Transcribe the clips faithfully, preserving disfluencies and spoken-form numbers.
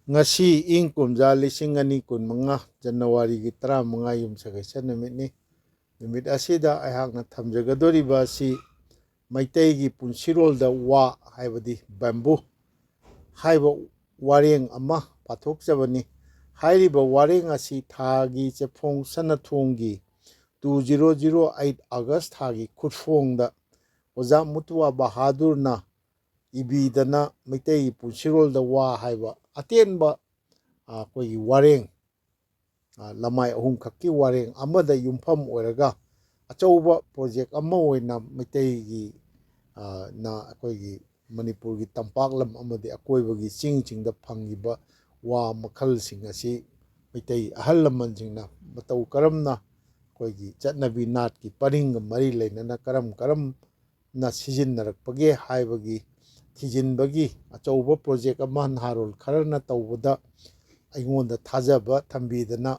ꯉꯁꯤ ꯏꯪ ꯀꯨꯝꯖꯥ ꯂꯤꯁꯤꯡ ꯑꯅꯤ ꯀꯨꯟꯃꯉꯥ ꯖꯅꯋꯥꯔꯤꯒꯤ ꯇꯔꯥꯃꯉꯥ ꯌꯨꯝꯁꯀꯩꯁ ꯅꯨꯃꯤꯠꯅꯤ꯫ ꯅꯨꯃꯤꯠ ꯑꯁꯤꯗ ꯑꯩꯍꯥꯛꯅ ꯊꯝꯖꯒꯗꯧꯔꯤꯕ ꯑꯁꯤ ꯃꯩꯇꯩꯒꯤ ꯄꯨꯟꯁꯤꯔꯣꯜꯗ ꯋꯥ, ꯍꯥꯏꯕꯗꯤ ꯕꯦꯝꯕꯨ ꯍꯥꯏꯕ ꯋꯥꯔꯦꯡ ꯑꯃ ꯄꯥꯊꯣꯛꯆꯕꯅꯤ꯫ ꯍꯥꯏꯔꯤꯕ ꯋꯥꯔꯦꯡ ꯑꯁꯤ ꯊꯥꯒꯤ ꯆꯦꯐꯣꯡ ꯁꯅꯥꯊꯣꯡꯒꯤ two zero zero eight August ꯊꯥꯒꯤ ꯈꯨꯠꯐꯣꯡꯗ ꯑꯣꯖꯥ ꯃꯨꯇꯨꯋꯥ ꯕꯍꯥꯗꯨꯔꯅ ꯏꯕꯤꯗꯅ ꯃꯩꯇꯩꯒꯤ ꯄꯨꯟꯁꯤꯔꯣꯜꯗ ꯋꯥ ꯍꯥꯏꯕ ꯑꯇꯦꯟꯕ, ꯑ, ꯑꯩꯈꯣꯏꯒꯤ ꯋꯥꯔꯦꯡ, ꯑ, ꯂꯃꯥꯏ ꯑꯍꯨꯝꯈꯛꯀꯤ ꯋꯥꯔꯦꯡ ꯑꯃꯗ ꯌꯨꯝꯐꯝ ꯑꯣꯏꯔꯒ ꯑꯆꯧꯕ ꯄ꯭ꯔꯣꯖꯦꯛ ꯑꯃ ꯑꯣꯏꯅ ꯃꯩꯇꯩꯒꯤ, ꯑ, ꯅ ꯑꯩꯈꯣꯏꯒꯤ ꯃꯅꯤꯄꯨꯔꯒꯤ ꯇꯝꯄꯥꯛ ꯂꯝ ꯑꯃꯗꯤ ꯑꯀꯣꯏꯕꯒꯤ ꯆꯤꯡꯁꯤꯡꯗ ꯐꯪꯂꯤꯕ ꯋꯥ ꯃꯈꯜꯁꯤꯡ ꯑꯁꯤ ꯃꯩꯇꯩ ꯑꯍꯜ ꯂꯃꯟꯁꯤꯡꯅ ꯃꯇꯧ ꯀꯔꯝꯅ ꯑꯩꯈꯣꯏꯒꯤ ꯆꯠꯅꯕꯤ ꯅꯥꯠꯀꯤ ꯄꯔꯤꯡꯒ ꯃꯔꯤ ꯂꯩꯅꯅ ꯀꯔꯝ ꯀꯔꯝꯅ ꯁꯤꯖꯤꯟꯅꯔꯛꯄꯒꯦ ꯍꯥꯏꯕꯒꯤ ꯊꯤꯖꯤꯟꯕꯒꯤ ꯑꯆꯧꯕ ꯄ꯭ꯔꯣꯖꯦꯛ ꯑꯃ ꯅꯍꯥꯔꯣꯜ ꯈꯔꯅ ꯇꯧꯕꯗ ꯑꯩꯉꯣꯟꯗ ꯊꯥꯖꯕ ꯊꯝꯕꯤꯗꯅ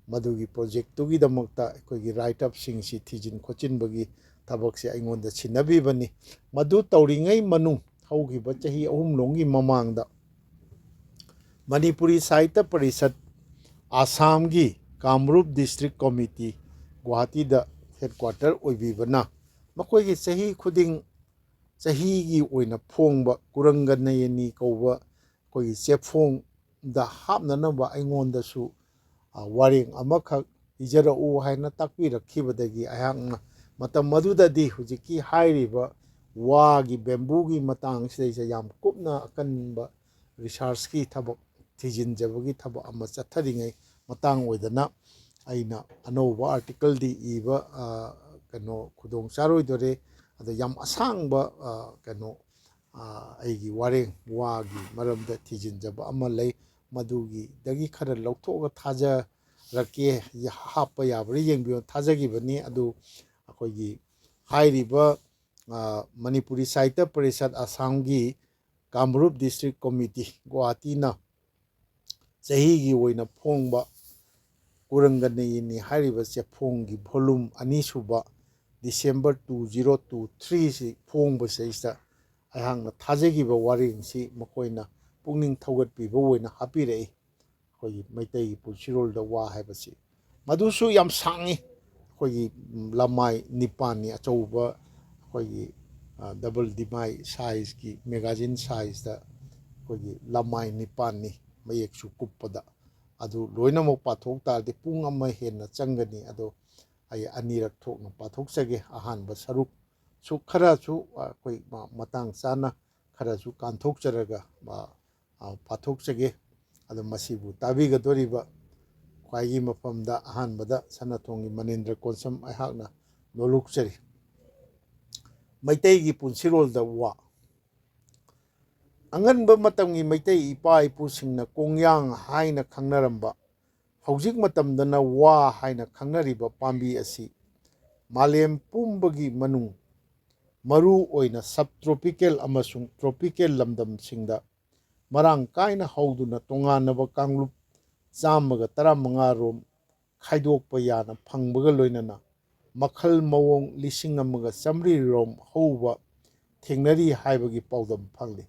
ꯃꯗꯨꯒꯤ ꯄ꯭ꯔꯣꯖꯦꯛꯇꯨꯒꯤꯗꯃꯛꯇ ꯑꯩꯈꯣꯏꯒꯤ ꯔꯥꯏꯠ ꯑꯞꯁꯤꯡꯁꯤ ꯊꯤꯖꯤꯟ ꯈꯣꯠꯆꯤꯟꯕꯒꯤ ꯊꯕꯛꯁꯦ ꯑꯩꯉꯣꯟꯗ ꯁꯤꯟꯅꯕꯤꯕꯅꯤ꯫ ꯃꯗꯨ ꯇꯧꯔꯤꯉꯩ ꯃꯅꯨꯡ ꯍꯧꯈꯤꯕ ꯆꯍꯤ ꯑꯍꯨꯝ ꯂꯣꯝꯒꯤ ꯃꯃꯥꯡꯗ ꯃꯅꯤꯄꯨꯔꯤ ꯁꯥꯍꯤꯇ꯭ꯌ ꯄꯔꯤꯁꯠ ꯑꯁꯥꯝꯒꯤ ꯀꯥꯃꯔꯨꯞ ꯗꯤꯁꯇ꯭ꯔꯤꯛ ꯀꯣꯃꯤꯇꯤ ꯒꯨꯋꯥꯍꯥꯇꯤꯗ ꯍꯦꯗꯀ꯭ꯋꯥꯇꯔ ꯑꯣꯏꯕꯤꯕꯅ ꯃꯈꯣꯏꯒꯤ ꯆꯍꯤ ꯈꯨꯗꯤꯡ ꯆꯍꯤꯒꯤ ꯑꯣꯏꯅ ꯐꯣꯡꯕ ꯀꯨꯔꯪꯒ ꯅꯌꯅꯤ ꯀꯧꯕ ꯑꯩꯈꯣꯏꯒꯤ ꯆꯦꯐꯣꯡꯗ ꯍꯥꯞꯅꯅꯕ ꯑꯩꯉꯣꯟꯗꯁꯨ, ꯑ, ꯋꯥꯔꯦꯡ ꯑꯃꯈꯛ ꯏꯖꯔꯛꯎ ꯍꯥꯏꯅ ꯇꯥꯛꯄꯤꯔꯛꯈꯤꯕꯗꯒꯤ ꯑꯩꯍꯥꯛꯅ ꯃꯇꯝ ꯑꯗꯨꯗꯗꯤ ꯍꯧꯖꯤꯛꯀꯤ ꯍꯥꯏꯔꯤꯕ ꯋꯥꯒꯤ, ꯕꯦꯝꯕꯨꯒꯤ ꯃꯇꯥꯡꯁꯤꯗꯩꯁꯤꯗ ꯌꯥꯝ ꯀꯨꯞꯅ ꯑꯀꯟꯕ ꯔꯤꯁꯥꯔꯁꯀꯤ ꯊꯕꯛ, ꯊꯤꯖꯤꯟꯖꯕꯒꯤ ꯊꯕꯛ ꯑꯃ ꯆꯠꯊꯔꯤꯉꯩ ꯃꯇꯥꯡ ꯑꯣꯏꯗꯅ ꯑꯩꯅ ꯑꯅꯧꯕ ꯑꯥꯔꯇꯤꯀꯜꯗꯤ ꯏꯕ, ꯑ, ꯀꯩꯅꯣ, ꯈꯨꯗꯣꯡ ꯆꯥꯔꯣꯏꯗꯣꯔꯦ꯫ ꯑꯗ ꯌꯥꯝ ꯑꯁꯥꯡꯕ, ꯑ, ꯀꯩꯅꯣ, ꯑ, ꯑꯩꯒꯤ ꯋꯥꯔꯦꯡ ꯋꯥꯒꯤ ꯃꯔꯝꯗ ꯊꯤꯖꯤꯟꯖꯕ ꯑꯃ ꯂꯩ꯫ ꯃꯗꯨꯒꯤꯗꯒꯤ ꯈꯔ ꯂꯧꯊꯣꯛꯑꯒ ꯊꯥꯖꯔꯛꯀꯦ, ꯍꯥꯞꯄ ꯌꯥꯕ꯭ꯔꯥ ꯌꯦꯡꯕꯤꯌꯣ ꯊꯥꯖꯈꯤꯕꯅꯤ꯫ ꯑꯗꯨ ꯑꯩꯈꯣꯏꯒꯤ ꯍꯥꯏꯔꯤꯕ, ꯑ, ꯃꯅꯤꯄꯨꯔꯤ ꯁꯥꯍꯤꯇ꯭ꯌ ꯄꯔꯤꯁꯠ ꯑꯁꯥꯝꯒꯤ ꯀꯥꯃꯔꯨꯞ ꯗꯤꯁꯇ꯭ꯔꯤꯛ ꯀꯣꯃꯤꯇꯤ ꯒꯨꯋꯥꯍꯥꯇꯤꯅ ꯆꯍꯤꯒꯤ ꯑꯣꯏꯅ ꯐꯣꯡꯕ ꯀꯨꯔꯪꯒ ꯅꯌꯅꯤ ꯍꯥꯏꯔꯤꯕ ꯆꯦꯐꯣꯡꯒꯤ volume ꯑꯅꯤꯁꯨꯕ December two zero two three ꯁꯤ ꯐꯣꯡꯕꯁꯤꯗꯩꯁꯤꯗ ꯑꯩꯍꯥꯛꯅ ꯊꯥꯖꯈꯤꯕ ꯋꯥꯔꯦꯡꯁꯤ ꯃꯈꯣꯏꯅ ꯄꯨꯛꯅꯤꯡ ꯊꯧꯒꯠꯄꯤꯕ ꯑꯣꯏꯅ ꯍꯥꯞꯄꯤꯔꯛꯏ꯫ ꯑꯩꯈꯣꯏꯒꯤ ꯃꯩꯇꯩꯒꯤ ꯄꯨꯟꯁꯤꯔꯣꯜꯗ ꯋꯥ ꯍꯥꯏꯕꯁꯤ ꯃꯗꯨꯁꯨ ꯌꯥꯝ ꯁꯥꯡꯉꯤ꯫ ꯑꯩꯈꯣꯏꯒꯤ ꯂꯃꯥꯏ ꯅꯤꯄꯥꯜꯅꯤ꯫ ꯑꯆꯧꯕ ꯑꯩꯈꯣꯏꯒꯤ ꯗꯕꯜ ꯗꯤꯃꯥꯏ ꯁꯥꯏꯖꯀꯤ ꯃꯦꯒꯥꯖꯤꯟ ꯁꯥꯏꯖꯇ ꯑꯩꯈꯣꯏꯒꯤ ꯂꯃꯥꯏ ꯅꯤꯄꯥꯜꯅꯤ, ꯃꯌꯦꯛꯁꯨ ꯀꯨꯞꯄꯗ꯫ ꯑꯗꯨ ꯂꯣꯏꯅꯃꯛ ꯄꯥꯊꯣꯛ ꯇꯥꯔꯗꯤ ꯄꯨꯡ ꯑꯃ ꯍꯦꯟꯅ ꯆꯪꯒꯅꯤ꯫ ꯑꯗꯣ ꯑꯩ ꯑꯅꯤꯔꯛ ꯊꯣꯛꯅ ꯄꯥꯊꯣꯛꯆꯒꯦ꯫ ꯑꯍꯥꯟꯕ ꯁꯔꯨꯛꯁꯨ ꯈꯔꯁꯨ ꯑꯩꯈꯣꯏ ꯃꯇꯥꯡ ꯆꯥꯅ ꯈꯔꯁꯨ ꯀꯥꯟꯊꯣꯛꯆꯔꯒ ꯄꯥꯊꯣꯛꯆꯒꯦ꯫ ꯑꯗꯣ ꯃꯁꯤꯕꯨ ꯇꯥꯕꯤꯒꯗꯧꯔꯤꯕ ꯈ꯭ꯋꯥꯏꯒꯤ ꯃꯐꯝꯗ ꯑꯍꯥꯟꯕꯗ ꯁꯅꯥꯊꯣꯡꯒꯤ ꯃꯅꯤꯟꯗ꯭ꯔ ꯀꯣꯟꯁꯝ ꯑꯩꯍꯥꯛꯅ ꯅꯣꯂꯨꯛꯆꯔꯤ꯫ ꯃꯩꯇꯩꯒꯤ ꯄꯨꯟꯁꯤꯔꯣꯜꯗ ꯋꯥ꯫ ꯑꯉꯟꯕ ꯃꯇꯝꯒꯤ ꯃꯩꯇꯩ ꯏꯄꯥ ꯏꯄꯨꯁꯤꯡꯅ ꯀꯣꯡꯌꯥꯡ ꯍꯥꯏꯅ ꯈꯪꯅꯔꯝꯕ, ꯍꯧꯖꯤꯛ ꯃꯇꯝꯗꯅ ꯋꯥ ꯍꯥꯏꯅ ꯈꯪꯅꯔꯤꯕ ꯄꯥꯝꯕꯤ ꯑꯁꯤ ꯃꯥꯂꯦꯝ ꯄꯨꯝꯕꯒꯤ ꯃꯅꯨꯡ, ꯃꯔꯨ ꯑꯣꯏꯅ ꯁꯕ ꯇ꯭ꯔꯣꯄꯤꯀꯦꯜ ꯑꯃꯁꯨꯡ ꯇ꯭ꯔꯣꯄꯤꯀꯦꯜ ꯂꯝꯗꯝꯁꯤꯡꯗ ꯃꯔꯥꯡ ꯀꯥꯏꯅ ꯍꯧꯗꯨꯅ ꯇꯣꯉꯥꯟꯅꯕ ꯀꯥꯡꯂꯨꯞ ꯆꯥꯝꯃꯒ ꯇꯔꯥꯃꯉꯥ ꯔꯣꯝ ꯈꯥꯏꯗꯣꯛꯄ ꯌꯥꯅ ꯐꯪꯕꯒ ꯂꯣꯏꯅꯅ ꯃꯈꯜ ꯃꯑꯣꯡ ꯂꯤꯁꯤꯡ ꯑꯃꯒ ꯆꯥꯃꯔꯤ ꯔꯣꯝ ꯍꯧꯕ ꯊꯦꯡꯅꯔꯤ ꯍꯥꯏꯕꯒꯤ ꯄꯥꯎꯗꯝ ꯐꯪꯂꯤ꯫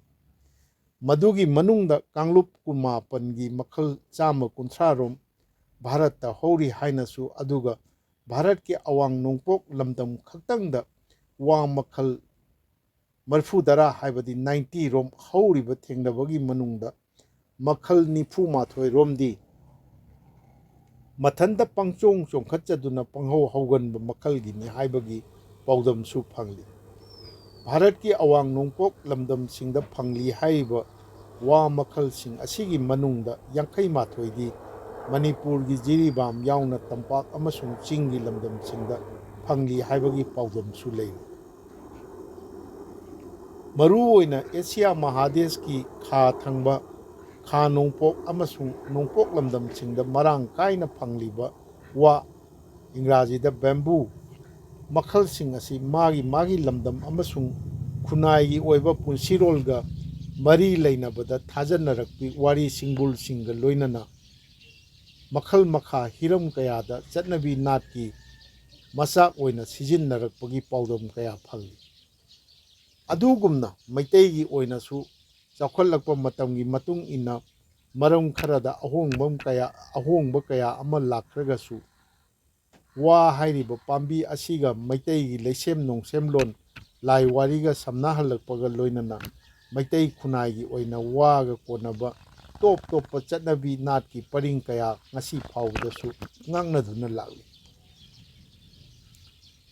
ꯃꯗꯨꯒꯤ ꯃꯅꯨꯡꯗ ꯀꯥꯡꯂꯨꯞ ꯀꯨꯟꯃꯥꯄꯟꯒꯤ ꯃꯈꯜ ꯆꯥꯝꯃ ꯀꯨꯟꯊ꯭ꯔꯥ ꯔꯣꯝ ꯚꯥꯔꯠꯇ ꯍꯧꯔꯤ ꯍꯥꯏꯅꯁꯨ, ꯑꯗꯨꯒ ꯚꯥꯔꯠꯀꯤ ꯑꯋꯥꯡ ꯅꯣꯡꯄꯣꯛ ꯂꯝꯗꯝ ꯈꯛꯇꯪꯗ ꯋꯥ ꯃꯈꯜ ꯃꯔꯤꯐꯨꯇꯔꯥ, ꯍꯥꯏꯕꯗꯤ ꯅꯥꯏꯟꯇꯤ ꯔꯣꯝ ꯍꯧꯔꯤꯕ ꯊꯦꯡꯅꯕꯒꯤ ꯃꯅꯨꯡꯗ ꯃꯈꯜ ꯅꯤꯐꯨ ꯃꯥꯊꯣꯏ ꯔꯣꯝꯗꯤ ꯃꯊꯟꯇ ꯄꯪꯆꯣꯡ ꯆꯣꯡꯈꯠꯆꯗꯨꯅ ꯄꯪꯍꯧ ꯍꯧꯒꯟꯕ ꯃꯈꯜꯒꯤꯅꯤ ꯍꯥꯏꯕꯒꯤ ꯄꯥꯎꯗꯝꯁꯨ ꯐꯪꯂꯤ꯫ ꯚꯥꯔꯠꯀꯤ ꯑꯋꯥꯡ ꯅꯣꯡꯄꯣꯛ ꯂꯝꯗꯝꯁꯤꯡꯗ ꯐꯪꯂꯤ ꯍꯥꯏꯔꯤꯕ ꯋꯥ ꯃꯈꯜꯁꯤꯡ ꯑꯁꯤꯒꯤ ꯃꯅꯨꯡꯗ ꯌꯥꯡꯈꯩ ꯃꯥꯊꯣꯏꯗꯤ ꯃꯅꯤꯄꯨꯔꯒꯤ ꯖꯤꯔꯤꯕꯥꯝ ꯌꯥꯎꯅ ꯇꯝꯄꯥꯛ ꯑꯃꯁꯨꯡ ꯆꯤꯡꯒꯤ ꯂꯝꯗꯝꯁꯤꯡꯗ ꯐꯪꯂꯤ ꯍꯥꯏꯕꯒꯤ ꯄꯥꯎꯗꯝꯁꯨ ꯂꯩꯔꯤ꯫ ꯃꯔꯨꯑꯣꯏꯅ ꯑꯦꯁꯤꯌꯥ ꯃꯍꯥꯗꯦꯁꯀꯤ ꯈꯥ ꯊꯪꯕ, ꯈꯥ ꯅꯣꯡꯄꯣꯛ ꯑꯃꯁꯨꯡ ꯅꯣꯡꯄꯣꯛ ꯂꯝꯗꯝꯁꯤꯡꯗ ꯃꯔꯥꯡ ꯀꯥꯏꯅ ꯐꯪꯂꯤꯕ ꯋꯥ, ꯏꯪꯒ꯭ꯔꯥꯖꯤꯗ bamboo, ꯃꯈꯜꯁꯤꯡ ꯑꯁꯤ ꯃꯥꯒꯤ ꯃꯥꯒꯤ ꯂꯝꯗꯝ ꯑꯃꯁꯨꯡ ꯈꯨꯟꯅꯥꯏꯒꯤ ꯑꯣꯏꯕ ꯄꯨꯟꯁꯤꯔꯣꯜꯒ ꯃꯔꯤ ꯂꯩꯅꯕꯗ ꯊꯥꯖꯅꯔꯛꯄꯤ ꯋꯥꯔꯤ ꯁꯤꯡꯕꯨꯜꯁꯤꯡꯒ ꯂꯣꯏꯅꯅ ꯃꯈꯜ ꯃꯈꯥ ꯍꯤꯔꯝ ꯀꯌꯥꯗ ꯆꯠꯅꯕꯤ ꯅꯥꯠꯀꯤ ꯃꯆꯥꯛ ꯑꯣꯏꯅ ꯁꯤꯖꯤꯟꯅꯔꯛꯄꯒꯤ ꯄꯥꯎꯗꯝ ꯀꯌꯥ ꯐꯪꯂꯤ꯫ ꯑꯗꯨꯒꯨꯝꯅ ꯃꯩꯇꯩꯒꯤ ꯑꯣꯏꯅꯁꯨ ꯆꯥꯎꯈꯠꯂꯛꯄ ꯃꯇꯝꯒꯤ ꯃꯇꯨꯡ ꯏꯟꯅ ꯃꯔꯝ ꯈꯔꯗ ꯑꯍꯣꯡꯕ ꯀꯌꯥ, ꯑꯍꯣꯡꯕ ꯀꯌꯥ ꯑꯃ ꯂꯥꯛꯈ꯭ꯔꯒꯁꯨ, ꯋꯥ ꯍꯥꯏꯔꯤꯕ ꯄꯥꯝꯕꯤ ꯑꯁꯤꯒ ꯃꯩꯇꯩꯒꯤ ꯂꯩꯁꯦꯝ ꯅꯣꯡꯁꯦꯝꯂꯣꯟ, ꯂꯥꯏ ꯋꯥꯔꯤꯒ ꯁꯝꯅꯍꯜꯂꯛꯄꯒ ꯂꯣꯏꯅꯅ ꯃꯩꯇꯩ ꯈꯨꯟꯅꯥꯏꯒꯤ ꯑꯣꯏꯅ ꯋꯥꯒ ꯀꯣꯟꯅꯕ ꯇꯣꯞ ꯇꯣꯞꯄ ꯆꯠꯅꯕꯤ ꯅꯥꯠꯀꯤ ꯄꯔꯤꯡ ꯀꯌꯥ ꯉꯁꯤ ꯐꯥꯎꯕꯗꯁꯨ ꯉꯥꯛꯅꯗꯨꯅ ꯂꯥꯛꯂꯤ꯫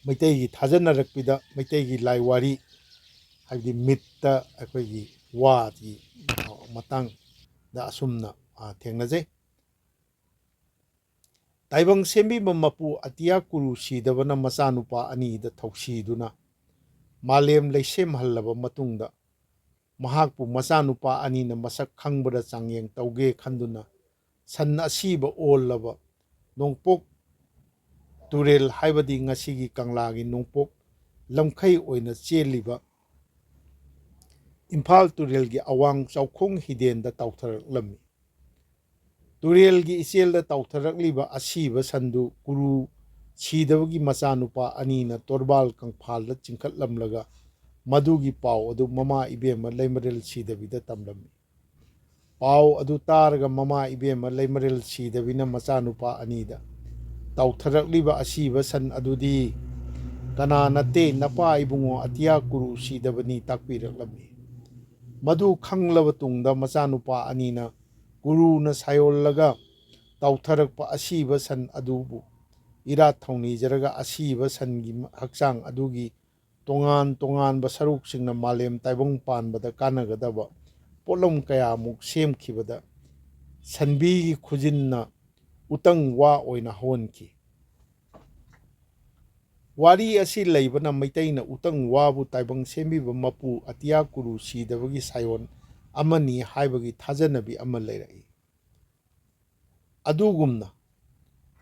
ꯃꯩꯇꯩꯒꯤ ꯊꯥꯖꯅꯔꯛꯄꯤꯗ ꯃꯩꯇꯩꯒꯤ ꯂꯥꯏ ꯋꯥꯔꯤ, ꯍꯥꯏꯕꯗꯤ ꯃꯤꯠꯇ ꯑꯩꯈꯣꯏꯒꯤ ꯋꯥꯒꯤ ꯃꯇꯥꯡꯗ ꯑꯁꯨꯝꯅ, ꯑ, ꯊꯦꯡꯅꯖꯩ꯫ ꯇꯥꯏꯕꯪ ꯁꯦꯝꯕꯤꯕ ꯃꯄꯨ ꯑꯇꯤꯌꯥ ꯀꯨꯔꯨ ꯁꯤꯗꯕꯅ ꯃꯆꯥꯅꯨꯄꯥ ꯑꯅꯤꯗ ꯊꯧꯁꯤꯗꯨꯅ ꯃꯥꯂꯦꯝ ꯂꯩꯁꯦꯝꯍꯜꯂꯕ ꯃꯇꯨꯡꯗ, ꯃꯍꯥꯛꯄꯨ ꯃꯆꯥꯅꯨꯄꯥ ꯑꯅꯤꯅ ꯃꯁꯛ ꯈꯪꯕꯗ ꯆꯥꯡꯌꯦꯡ ꯇꯧꯒꯦ ꯈꯟꯗꯨꯅ ꯁꯟ ꯑꯁꯤꯕ ꯑꯣꯜꯂꯕ ꯅꯣꯡꯄꯣꯛ ꯇꯨꯔꯦꯜ, ꯍꯥꯏꯕꯗꯤ ꯉꯁꯤꯒꯤ ꯀꯪꯂꯥꯒꯤ ꯅꯣꯡꯄꯣꯛ ꯂꯝꯈꯩ ꯑꯣꯏꯅ ꯆꯦꯜꯂꯤꯕ ꯏꯝꯐꯥꯜ ꯇꯨꯔꯦꯜꯒꯤ ꯑꯋꯥꯡ ꯆꯥꯎꯈꯣꯡ ꯍꯤꯗꯦꯟꯗ ꯇꯥꯎꯊꯔꯛꯂꯝꯃꯤ꯫ ꯇꯨꯔꯦꯜꯒꯤ ꯏꯆꯦꯜꯗ ꯇꯥꯎꯊꯔꯛꯂꯤꯕ ꯑꯁꯤꯕ ꯁꯟꯗꯨ ꯀꯨꯔꯨ ꯁꯤꯗꯕꯒꯤ ꯃꯆꯥꯅꯨꯄꯥ ꯑꯅꯤꯅ ꯇꯣꯔꯕꯥꯜ ꯀꯪꯐꯥꯜꯗ ꯆꯤꯡꯈꯠꯂꯝꯂꯒ ꯃꯗꯨꯒꯤ ꯄꯥꯎ ꯑꯗꯨ ꯃꯃꯥ ꯏꯕꯦꯝꯃ ꯂꯩꯃꯔꯦꯜ ꯁꯤꯗꯕꯤꯗ ꯇꯝꯂꯝꯃꯤ꯫ ꯄꯥꯎ ꯑꯗꯨ ꯇꯥꯔꯒ ꯃꯃꯥ ꯏꯕꯦꯝꯃ ꯂꯩꯃꯔꯦꯜ ꯁꯤꯗꯕꯤꯅ ꯃꯆꯥꯅꯨꯄꯥ ꯑꯅꯤꯗ, "ꯇꯥꯎꯊꯔꯛꯂꯤꯕ ꯑꯁꯤꯕ ꯁꯟ ꯑꯗꯨꯗꯤ ꯀꯅꯥ ꯅꯠꯇꯦ, ꯅꯄꯥ ꯏꯕꯨꯡꯉꯣ ꯑꯇꯤꯌꯥ ꯀꯨꯔꯨ ꯁꯤꯗꯕꯅꯤ" ꯇꯥꯛꯄꯤꯔꯛꯂꯝꯃꯤ꯫ ꯃꯗꯨ ꯈꯪꯂꯕ ꯇꯨꯡꯗ ꯃꯆꯥꯅꯨꯄꯥ ꯑꯅꯤꯅ ꯀꯨꯔꯨꯅ ꯁꯥꯌꯣꯜꯂꯒ ꯇꯥꯎꯊꯔꯛꯄ ꯑꯁꯤꯕ ꯁꯟ ꯑꯗꯨꯕꯨ ꯏꯔꯥꯠ ꯊꯧꯅꯤꯖꯔꯒ ꯑꯁꯤꯕ ꯁꯟꯒꯤ ꯍꯛꯆꯥꯡ ꯑꯗꯨꯒꯤ ꯇꯣꯉꯥꯟ ꯇꯣꯉꯥꯟꯕ ꯁꯔꯨꯛꯁꯤꯡꯅ ꯃꯥꯂꯦꯝ ꯇꯥꯏꯕꯪ ꯄꯥꯟꯕꯗ ꯀꯥꯟꯅꯒꯗꯕ ꯄꯣꯠꯂꯝ ꯀꯌꯥꯃꯨꯛ ꯁꯦꯝꯈꯤꯕꯗ ꯁꯟꯕꯤꯒꯤ ꯈꯨꯖꯤꯟꯅ ꯎꯇꯪ ꯋꯥ ꯑꯣꯏꯅ ꯍꯧꯍꯟꯈꯤ꯫ ꯋꯥꯔꯤ ꯑꯁꯤ ꯂꯩꯕꯅ ꯃꯩꯇꯩꯅ ꯎꯇꯪ ꯋꯥꯕꯨ ꯇꯥꯏꯕꯪ ꯁꯦꯝꯕꯤꯕ ꯃꯄꯨ ꯑꯇꯤꯌꯥ ꯀꯨꯔꯨ ꯁꯤꯗꯕꯒꯤ ꯁꯥꯌꯣꯟ ꯑꯃꯅꯤ ꯍꯥꯏꯕꯒꯤ ꯊꯥꯖꯅꯕꯤ ꯑꯃ ꯂꯩꯔꯛꯏ꯫ ꯑꯗꯨꯒꯨꯝꯅ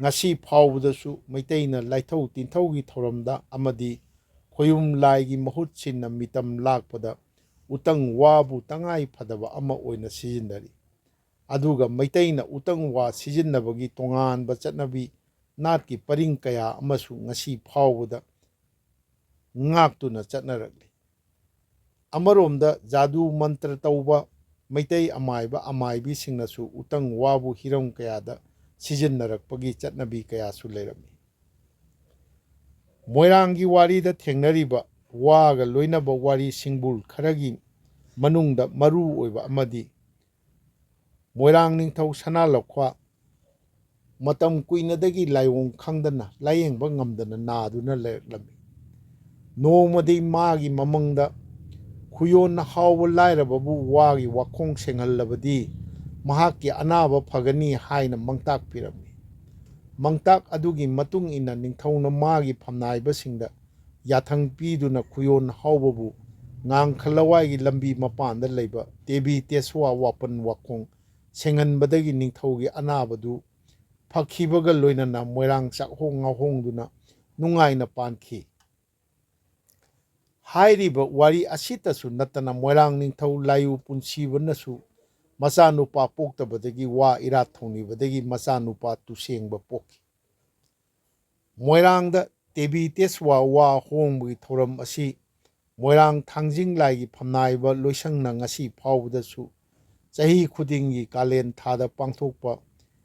ꯉꯁꯤ ꯐꯥꯎꯕꯗꯁꯨ ꯃꯩꯇꯩꯅ ꯂꯥꯏꯊꯧ ꯇꯤꯟꯊꯧꯒꯤ ꯊꯧꯔꯝꯗ ꯑꯃꯗꯤ ꯈꯣꯌꯨꯝ ꯂꯥꯏꯒꯤ ꯃꯍꯨꯠ ꯁꯤꯟꯅ ꯃꯤꯇꯝ ꯂꯥꯛꯄꯗ ꯎꯇꯪ ꯋꯥꯕꯨ ꯇꯉꯥꯏ ꯐꯗꯕ ꯑꯃ ꯑꯣꯏꯅ ꯁꯤꯖꯤꯟꯅꯔꯤ꯫ ꯑꯗꯨꯒ ꯃꯩꯇꯩꯅ ꯎꯇꯪ ꯋꯥ ꯁꯤꯖꯤꯟꯅꯕꯒꯤ ꯇꯣꯉꯥꯟꯕ ꯆꯠꯅꯕꯤ, ꯅꯥꯠꯀꯤ ꯄꯔꯤꯡ ꯀꯌꯥ ꯑꯃꯁꯨ ꯉꯁꯤ ꯐꯥꯎꯕꯗ ꯉꯥꯛꯇꯨꯅ ꯆꯠꯅꯔꯛꯂꯤ꯫ ꯑꯃꯔꯣꯝꯗ ꯖꯥꯗꯨ ꯃꯟꯇ꯭ꯔ ꯇꯧꯕ ꯃꯩꯇꯩ ꯑꯃꯥꯏꯕ ꯑꯃꯥꯏꯕꯤꯁꯤꯡꯅꯁꯨ ꯎꯇꯪ ꯋꯥꯕꯨ ꯍꯤꯔꯝ ꯀꯌꯥꯗ ꯁꯤꯖꯤꯟꯅꯔꯛꯄꯒꯤ ꯆꯠꯅꯕꯤ ꯀꯌꯥꯁꯨ ꯂꯩꯔꯝꯃꯤ꯫ ꯃꯣꯏꯔꯥꯡꯒꯤ ꯋꯥꯔꯤꯗ ꯊꯦꯡꯅꯔꯤꯕ ꯋꯥꯒ ꯂꯣꯏꯅꯕ ꯋꯥꯔꯤ ꯁꯤꯡꯕꯨꯜ ꯈꯔꯒꯤ ꯃꯅꯨꯡꯗ ꯃꯔꯨ ꯑꯣꯏꯕ ꯑꯃꯗꯤ ꯃꯣꯏꯔꯥꯡ ꯅꯤꯡꯊꯧ ꯁꯅꯥ ꯂꯧꯈ꯭ꯋꯥ ꯃꯇꯝ ꯀꯨꯏꯅꯗꯒꯤ ꯂꯥꯏꯑꯣꯡ ꯈꯪꯗꯅ, ꯂꯥꯏꯌꯦꯡꯕ ꯉꯝꯗꯅ ꯅꯥꯗꯨꯅ ꯂꯩꯔꯛꯂꯝꯃꯤ꯫ ꯅꯣꯡꯃꯗꯤ ꯃꯥꯒꯤ ꯃꯃꯪꯗ ꯈꯨꯌꯣꯟ ꯍꯥꯎꯕ ꯂꯥꯏꯔꯕꯕꯨ ꯋꯥꯒꯤ ꯋꯥꯈꯣꯡ ꯁꯦꯡꯍꯜꯂꯕꯗꯤ ꯃꯍꯥꯛꯀꯤ ꯑꯅꯥꯕ ꯐꯒꯅꯤ ꯍꯥꯏꯅ ꯃꯪꯇꯥꯛ ꯄꯤꯔꯝꯃꯤ꯫ ꯃꯪꯇꯥꯛ ꯑꯗꯨꯒꯤ ꯃꯇꯨꯡ ꯏꯟꯅ ꯅꯤꯡꯊꯧꯅ ꯃꯥꯒꯤ ꯐꯝꯅꯥꯏꯕꯁꯤꯡꯗ ꯌꯥꯊꯪ ꯄꯤꯗꯨꯅ ꯈꯨꯌꯣꯟ ꯍꯥꯎꯕꯕꯨ ꯉꯥꯡꯈ ꯂꯋꯥꯏꯒꯤ ꯂꯝꯕꯤ ꯃꯄꯥꯟꯗ ꯂꯩꯕ ꯇꯦꯕꯤ ꯇꯦꯁꯋꯥ ꯋꯥꯄꯟ ꯋꯥꯈꯣꯡ ꯁꯦꯡꯍꯟꯕꯗꯒꯤ ꯅꯤꯡꯊꯧꯒꯤ ꯑꯅꯥꯕꯗꯨ ꯐꯈꯤꯕꯒ ꯂꯣꯏꯅꯅ ꯃꯣꯏꯔꯥꯡ ꯆꯥꯛꯍꯣꯡ ꯉꯥꯍꯣꯡꯗꯨꯅ ꯅꯨꯡꯉꯥꯏꯅ ꯄꯥꯟꯈꯤ꯫ ꯍꯥꯏꯔꯤꯕ ꯋꯥꯔꯤ ꯑꯁꯤꯇꯁꯨ ꯅꯠꯇꯅ ꯃꯣꯏꯔꯥꯡ ꯅꯤꯡꯊꯧ ꯂꯥꯏꯌꯨ ꯄꯨꯟꯁꯤꯕꯅꯁꯨ ꯃꯆꯥꯅꯨꯄꯥ ꯄꯣꯛꯇꯕꯗꯒꯤ ꯋꯥ ꯏꯔꯥꯠ ꯊꯧꯅꯤꯕꯗꯒꯤ ꯃꯆꯥꯅꯨꯄꯥ ꯇꯨꯁꯦꯡꯕ ꯄꯣꯛꯈꯤ꯫ ꯃꯣꯏꯔꯥꯡꯗ ꯇꯦꯕꯤ ꯇꯦꯁꯋꯥ ꯋꯥ ꯍꯣꯡꯕꯒꯤ ꯊꯧꯔꯝ ꯑꯁꯤ ꯃꯣꯏꯔꯥꯡ ꯊꯥꯡꯖꯤꯡ ꯂꯥꯏꯒꯤ ꯐꯝꯅꯥꯏꯕ ꯂꯣꯏꯁꯪꯅ ꯉꯁꯤ ꯐꯥꯎꯕꯗꯁꯨ ꯆꯍꯤ ꯈꯨꯗꯤꯡꯒꯤ ꯀꯥꯂꯦꯟ ꯊꯥꯗ ꯄꯥꯡꯊꯣꯛꯄ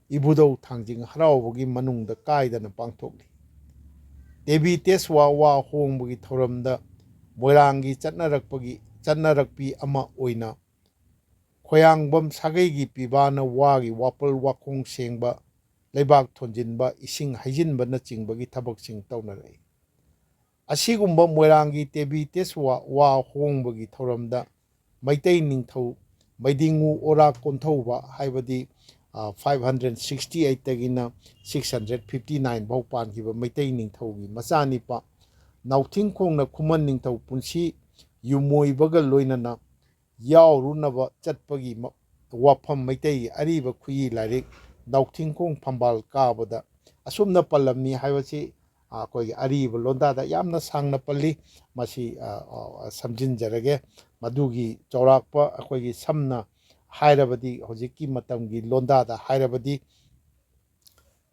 ꯏꯕꯨꯙꯧ ꯊꯥꯡꯖꯤꯡ ꯍꯔꯥꯎꯕꯒꯤ ꯃꯅꯨꯡꯗ ꯀꯥꯏꯗꯅ ꯄꯥꯡꯊꯣꯛꯂꯤ꯫ ꯇꯦꯕꯤ ꯇꯦꯁꯋꯥ ꯋꯥ ꯍꯣꯡꯕꯒꯤ ꯊꯧꯔꯝꯗ ꯃꯣꯏꯔꯥꯡꯒꯤ ꯆꯠꯅꯔꯛꯄꯒꯤ, ꯆꯠꯅꯔꯛꯄꯤ ꯑꯃ ꯑꯣꯏꯅ ꯈꯣꯌꯥꯡꯕꯝ ꯁꯥꯒꯩꯒꯤ ꯄꯤꯕꯥꯅ ꯋꯥꯒꯤ ꯋꯥꯄꯜ ꯋꯥꯈꯣꯡ ꯁꯦꯡꯕ, ꯂꯩꯕꯥꯛ ꯊꯣꯟꯖꯤꯟꯕ, ꯏꯁꯤꯡ ꯍꯩꯖꯤꯟꯕꯅꯆꯤꯡꯕꯒꯤ ꯊꯕꯛꯁꯤꯡ ꯇꯧꯅꯔꯛꯏ꯫ ꯑꯁꯤꯒꯨꯝꯕ ꯃꯣꯏꯔꯥꯡꯒꯤ ꯇꯦꯕꯤ ꯇꯦꯁꯋꯥ ꯋꯥ ꯍꯣꯡꯕꯒꯤ ꯊꯧꯔꯝꯗ ꯃꯩꯇꯩ ꯅꯤꯡꯊꯧ ꯃꯩꯗꯤꯡꯉꯨ ꯑꯣꯔꯥ ꯀꯣꯟꯊꯧꯕ, ꯍꯥꯏꯕꯗꯤ, ꯑ, five hundred sixty eight ꯇꯒꯤꯅ six hundred fifty nine ꯐꯥꯎ ꯄꯥꯟꯈꯤꯕ ꯃꯩꯇꯩ ꯅꯤꯡꯊꯧꯒꯤ ꯃꯆꯥꯅꯤꯄꯥ ꯅꯥꯎꯊꯤꯡꯈꯣꯡꯅ ꯈꯨꯃꯟ ꯅꯤꯡꯊꯧ ꯄꯨꯟꯁꯤ ꯌꯨꯝꯃꯣꯏꯕꯒ ꯂꯣꯏꯅꯅ ꯌꯥꯎꯔꯨꯅꯕ ꯆꯠꯄꯒꯤ ꯃ-, ꯋꯥꯐꯝ ꯃꯩꯇꯩꯒꯤ ꯑꯔꯤꯕ ꯈꯨꯠꯏ ꯂꯥꯏꯔꯤꯛ ꯅꯥꯎꯊꯤꯡꯈꯣꯡ ꯐꯝꯕꯥꯜ ꯀꯥꯕꯗ ꯑꯁꯨꯝꯅ ꯄꯜꯂꯝꯃꯤ ꯍꯥꯏꯕꯁꯤ, ꯑ, ꯑꯩꯈꯣꯏꯒꯤ ꯑꯔꯤꯕ ꯂꯣꯟꯗꯥꯗ ꯌꯥꯝꯅ ꯁꯥꯡꯅ ꯄꯜꯂꯤ꯫ ꯃꯁꯤ, ꯑ, ꯑ, ꯁꯝꯖꯤꯟꯖꯔꯒꯦ꯫ ꯃꯗꯨꯒꯤ ꯆꯥꯎꯔꯥꯛꯄ ꯑꯩꯈꯣꯏꯒꯤ ꯁꯝꯅ ꯍꯥꯏꯔꯕꯗꯤ, ꯍꯧꯖꯤꯛꯀꯤ ꯃꯇꯝꯒꯤ ꯂꯣꯟꯗꯥꯗ ꯍꯥꯏꯔꯕꯗꯤ,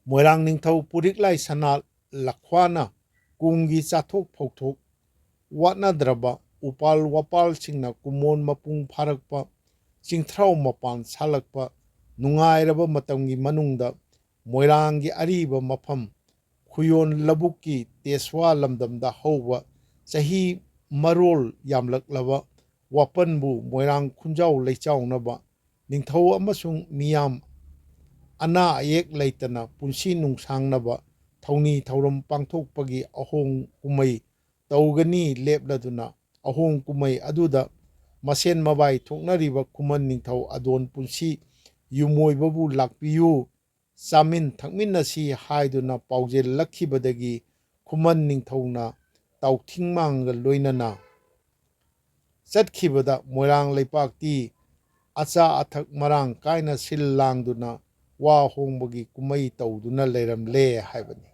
ꯃꯣꯏꯔꯥꯡ ꯅꯤꯡꯊꯧ ꯄꯨꯔꯤꯛꯂꯥꯏ ꯁꯅꯥ ꯂꯈ꯭ꯋꯥꯅ ꯀꯨꯝꯒꯤ ꯆꯥꯊꯣꯛ ꯐꯧꯊꯣꯛ ꯋꯥꯠꯅꯗ꯭ꯔꯕ ꯎꯄꯥꯜ ꯋꯥꯄꯥꯜꯁꯤꯡꯅ ꯀꯨꯃꯣꯟ ꯃꯄꯨꯡ ꯐꯥꯔꯛꯄ, ꯆꯤꯡꯊ꯭ꯔꯥꯎ ꯃꯄꯥꯟ ꯁꯥꯠꯂꯛꯄ ꯅꯨꯡꯉꯥꯏꯔꯕ ꯃꯇꯝꯒꯤ ꯃꯅꯨꯡꯗ ꯃꯣꯏꯔꯥꯡꯒꯤ ꯑꯔꯤꯕ ꯃꯐꯝ ꯈꯨꯌꯣꯟ ꯂꯧꯕꯨꯛꯀꯤ ꯇꯦꯁꯋꯥ ꯂꯝꯗꯝꯗ ꯍꯧꯕ ꯆꯍꯤ ꯃꯔꯣꯜ ꯌꯥꯝꯂꯛꯂꯕ ꯋꯥꯄꯟꯕꯨ ꯃꯣꯏꯔꯥꯡ ꯈꯨꯟꯖꯥꯎ ꯂꯩꯆꯥꯎꯅꯕ ꯅꯤꯡꯊꯧ ꯑꯃꯁꯨꯡ ꯃꯤꯌꯥꯝ ꯑꯅꯥ ꯑꯌꯦꯛ ꯂꯩꯇꯅ ꯄꯨꯟꯁꯤ ꯅꯨꯡꯁꯥꯡꯅꯕ ꯊꯧꯅꯤ ꯊꯧꯔꯝ ꯄꯥꯡꯊꯣꯛꯄꯒꯤ ꯑꯍꯣꯡ ꯀꯨꯝꯍꯩ ꯇꯧꯒꯅꯤ ꯂꯦꯞꯂꯗꯨꯅ ꯑꯍꯣꯡ ꯀꯨꯝꯍꯩ ꯑꯗꯨꯗ ꯃꯁꯦꯟ ꯃꯕꯥꯏ ꯊꯣꯛꯅꯔꯤꯕ ꯈꯨꯃꯟ ꯅꯤꯡꯊꯧ ꯑꯗꯣꯟ ꯄꯨꯟꯁꯤ ꯌꯨꯝꯑꯣꯏꯕꯕꯨ ꯂꯥꯛꯄꯤꯌꯨ, ꯆꯥꯃꯤꯟ ꯊꯛꯃꯤꯟꯅꯁꯤ ꯍꯥꯏꯗꯨꯅ ꯄꯥꯎꯖꯦꯜꯂꯛꯈꯤꯕꯗꯒꯤ ꯈꯨꯃꯟ ꯅꯤꯡꯊꯧꯅ ꯇꯥꯎꯊꯤꯡꯃꯥꯡꯒ ꯂꯣꯏꯅꯅ ꯆꯠꯈꯤꯕꯗ ꯃꯣꯏꯔꯥꯡ ꯂꯩꯄꯥꯛꯇꯤ ꯑꯆꯥ ꯑꯊꯛ ꯃꯔꯥꯡ ꯀꯥꯏꯅ ꯁꯤꯜ ꯂꯥꯡꯗꯨꯅ ꯋꯥ ꯍꯣꯡꯕꯒꯤ ꯀꯨꯝꯍꯩ ꯇꯧꯗꯨꯅ ꯂꯩꯔꯝꯂꯦ ꯍꯥꯏꯕꯅꯤ꯫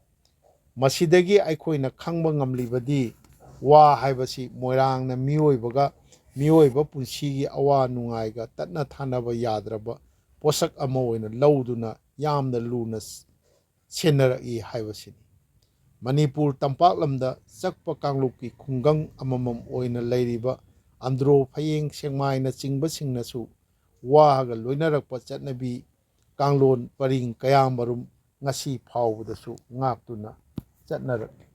ꯃꯁꯤꯗꯒꯤ ꯑꯩꯈꯣꯏꯅ ꯈꯪꯕ ꯉꯝꯂꯤꯕꯗꯤ ꯋꯥ ꯍꯥꯏꯕꯁꯤ ꯃꯣꯏꯔꯥꯡꯅ ꯃꯤꯑꯣꯏꯕꯒ ꯃꯤꯑꯣꯏꯕ ꯄꯨꯟꯁꯤꯒꯤ ꯑꯋꯥ ꯅꯨꯡꯉꯥꯏꯒ ꯇꯠꯅ ꯊꯥꯅꯕ ꯌꯥꯗ꯭ꯔꯕ ꯄꯣꯠꯁꯛ ꯑꯃ ꯑꯣꯏꯅ ꯂꯧꯗꯨꯅ ꯌꯥꯝꯅ ꯂꯨꯅ ꯁꯦꯟꯅꯔꯛꯏ ꯍꯥꯏꯕꯁꯤꯅꯤ꯫ ꯃꯅꯤꯄꯨꯔ ꯇꯝꯄꯥꯛꯂꯝꯗ ꯆꯛꯄ ꯀꯥꯡꯂꯨꯞꯀꯤ ꯈꯨꯡꯒꯪ ꯑꯃꯃꯝ ꯑꯣꯏꯅ ꯂꯩꯔꯤꯕ ꯑꯟꯗ꯭ꯔꯣ, ꯐꯌꯦꯡ, ꯁꯦꯛꯃꯥꯏꯅꯆꯤꯡꯕꯁꯤꯡꯅꯁꯨ ꯋꯥꯒ ꯂꯣꯏꯅꯔꯛꯄ ꯆꯠꯅꯕꯤ ꯀꯥꯡꯂꯣꯟ ꯄꯔꯤꯡ ꯀꯌꯥꯃꯔꯨꯝ ꯉꯁꯤ ꯐꯥꯎꯕꯗꯁꯨ ꯉꯥꯛꯇꯨꯅ ꯆꯠꯅꯔꯛꯂꯤ꯫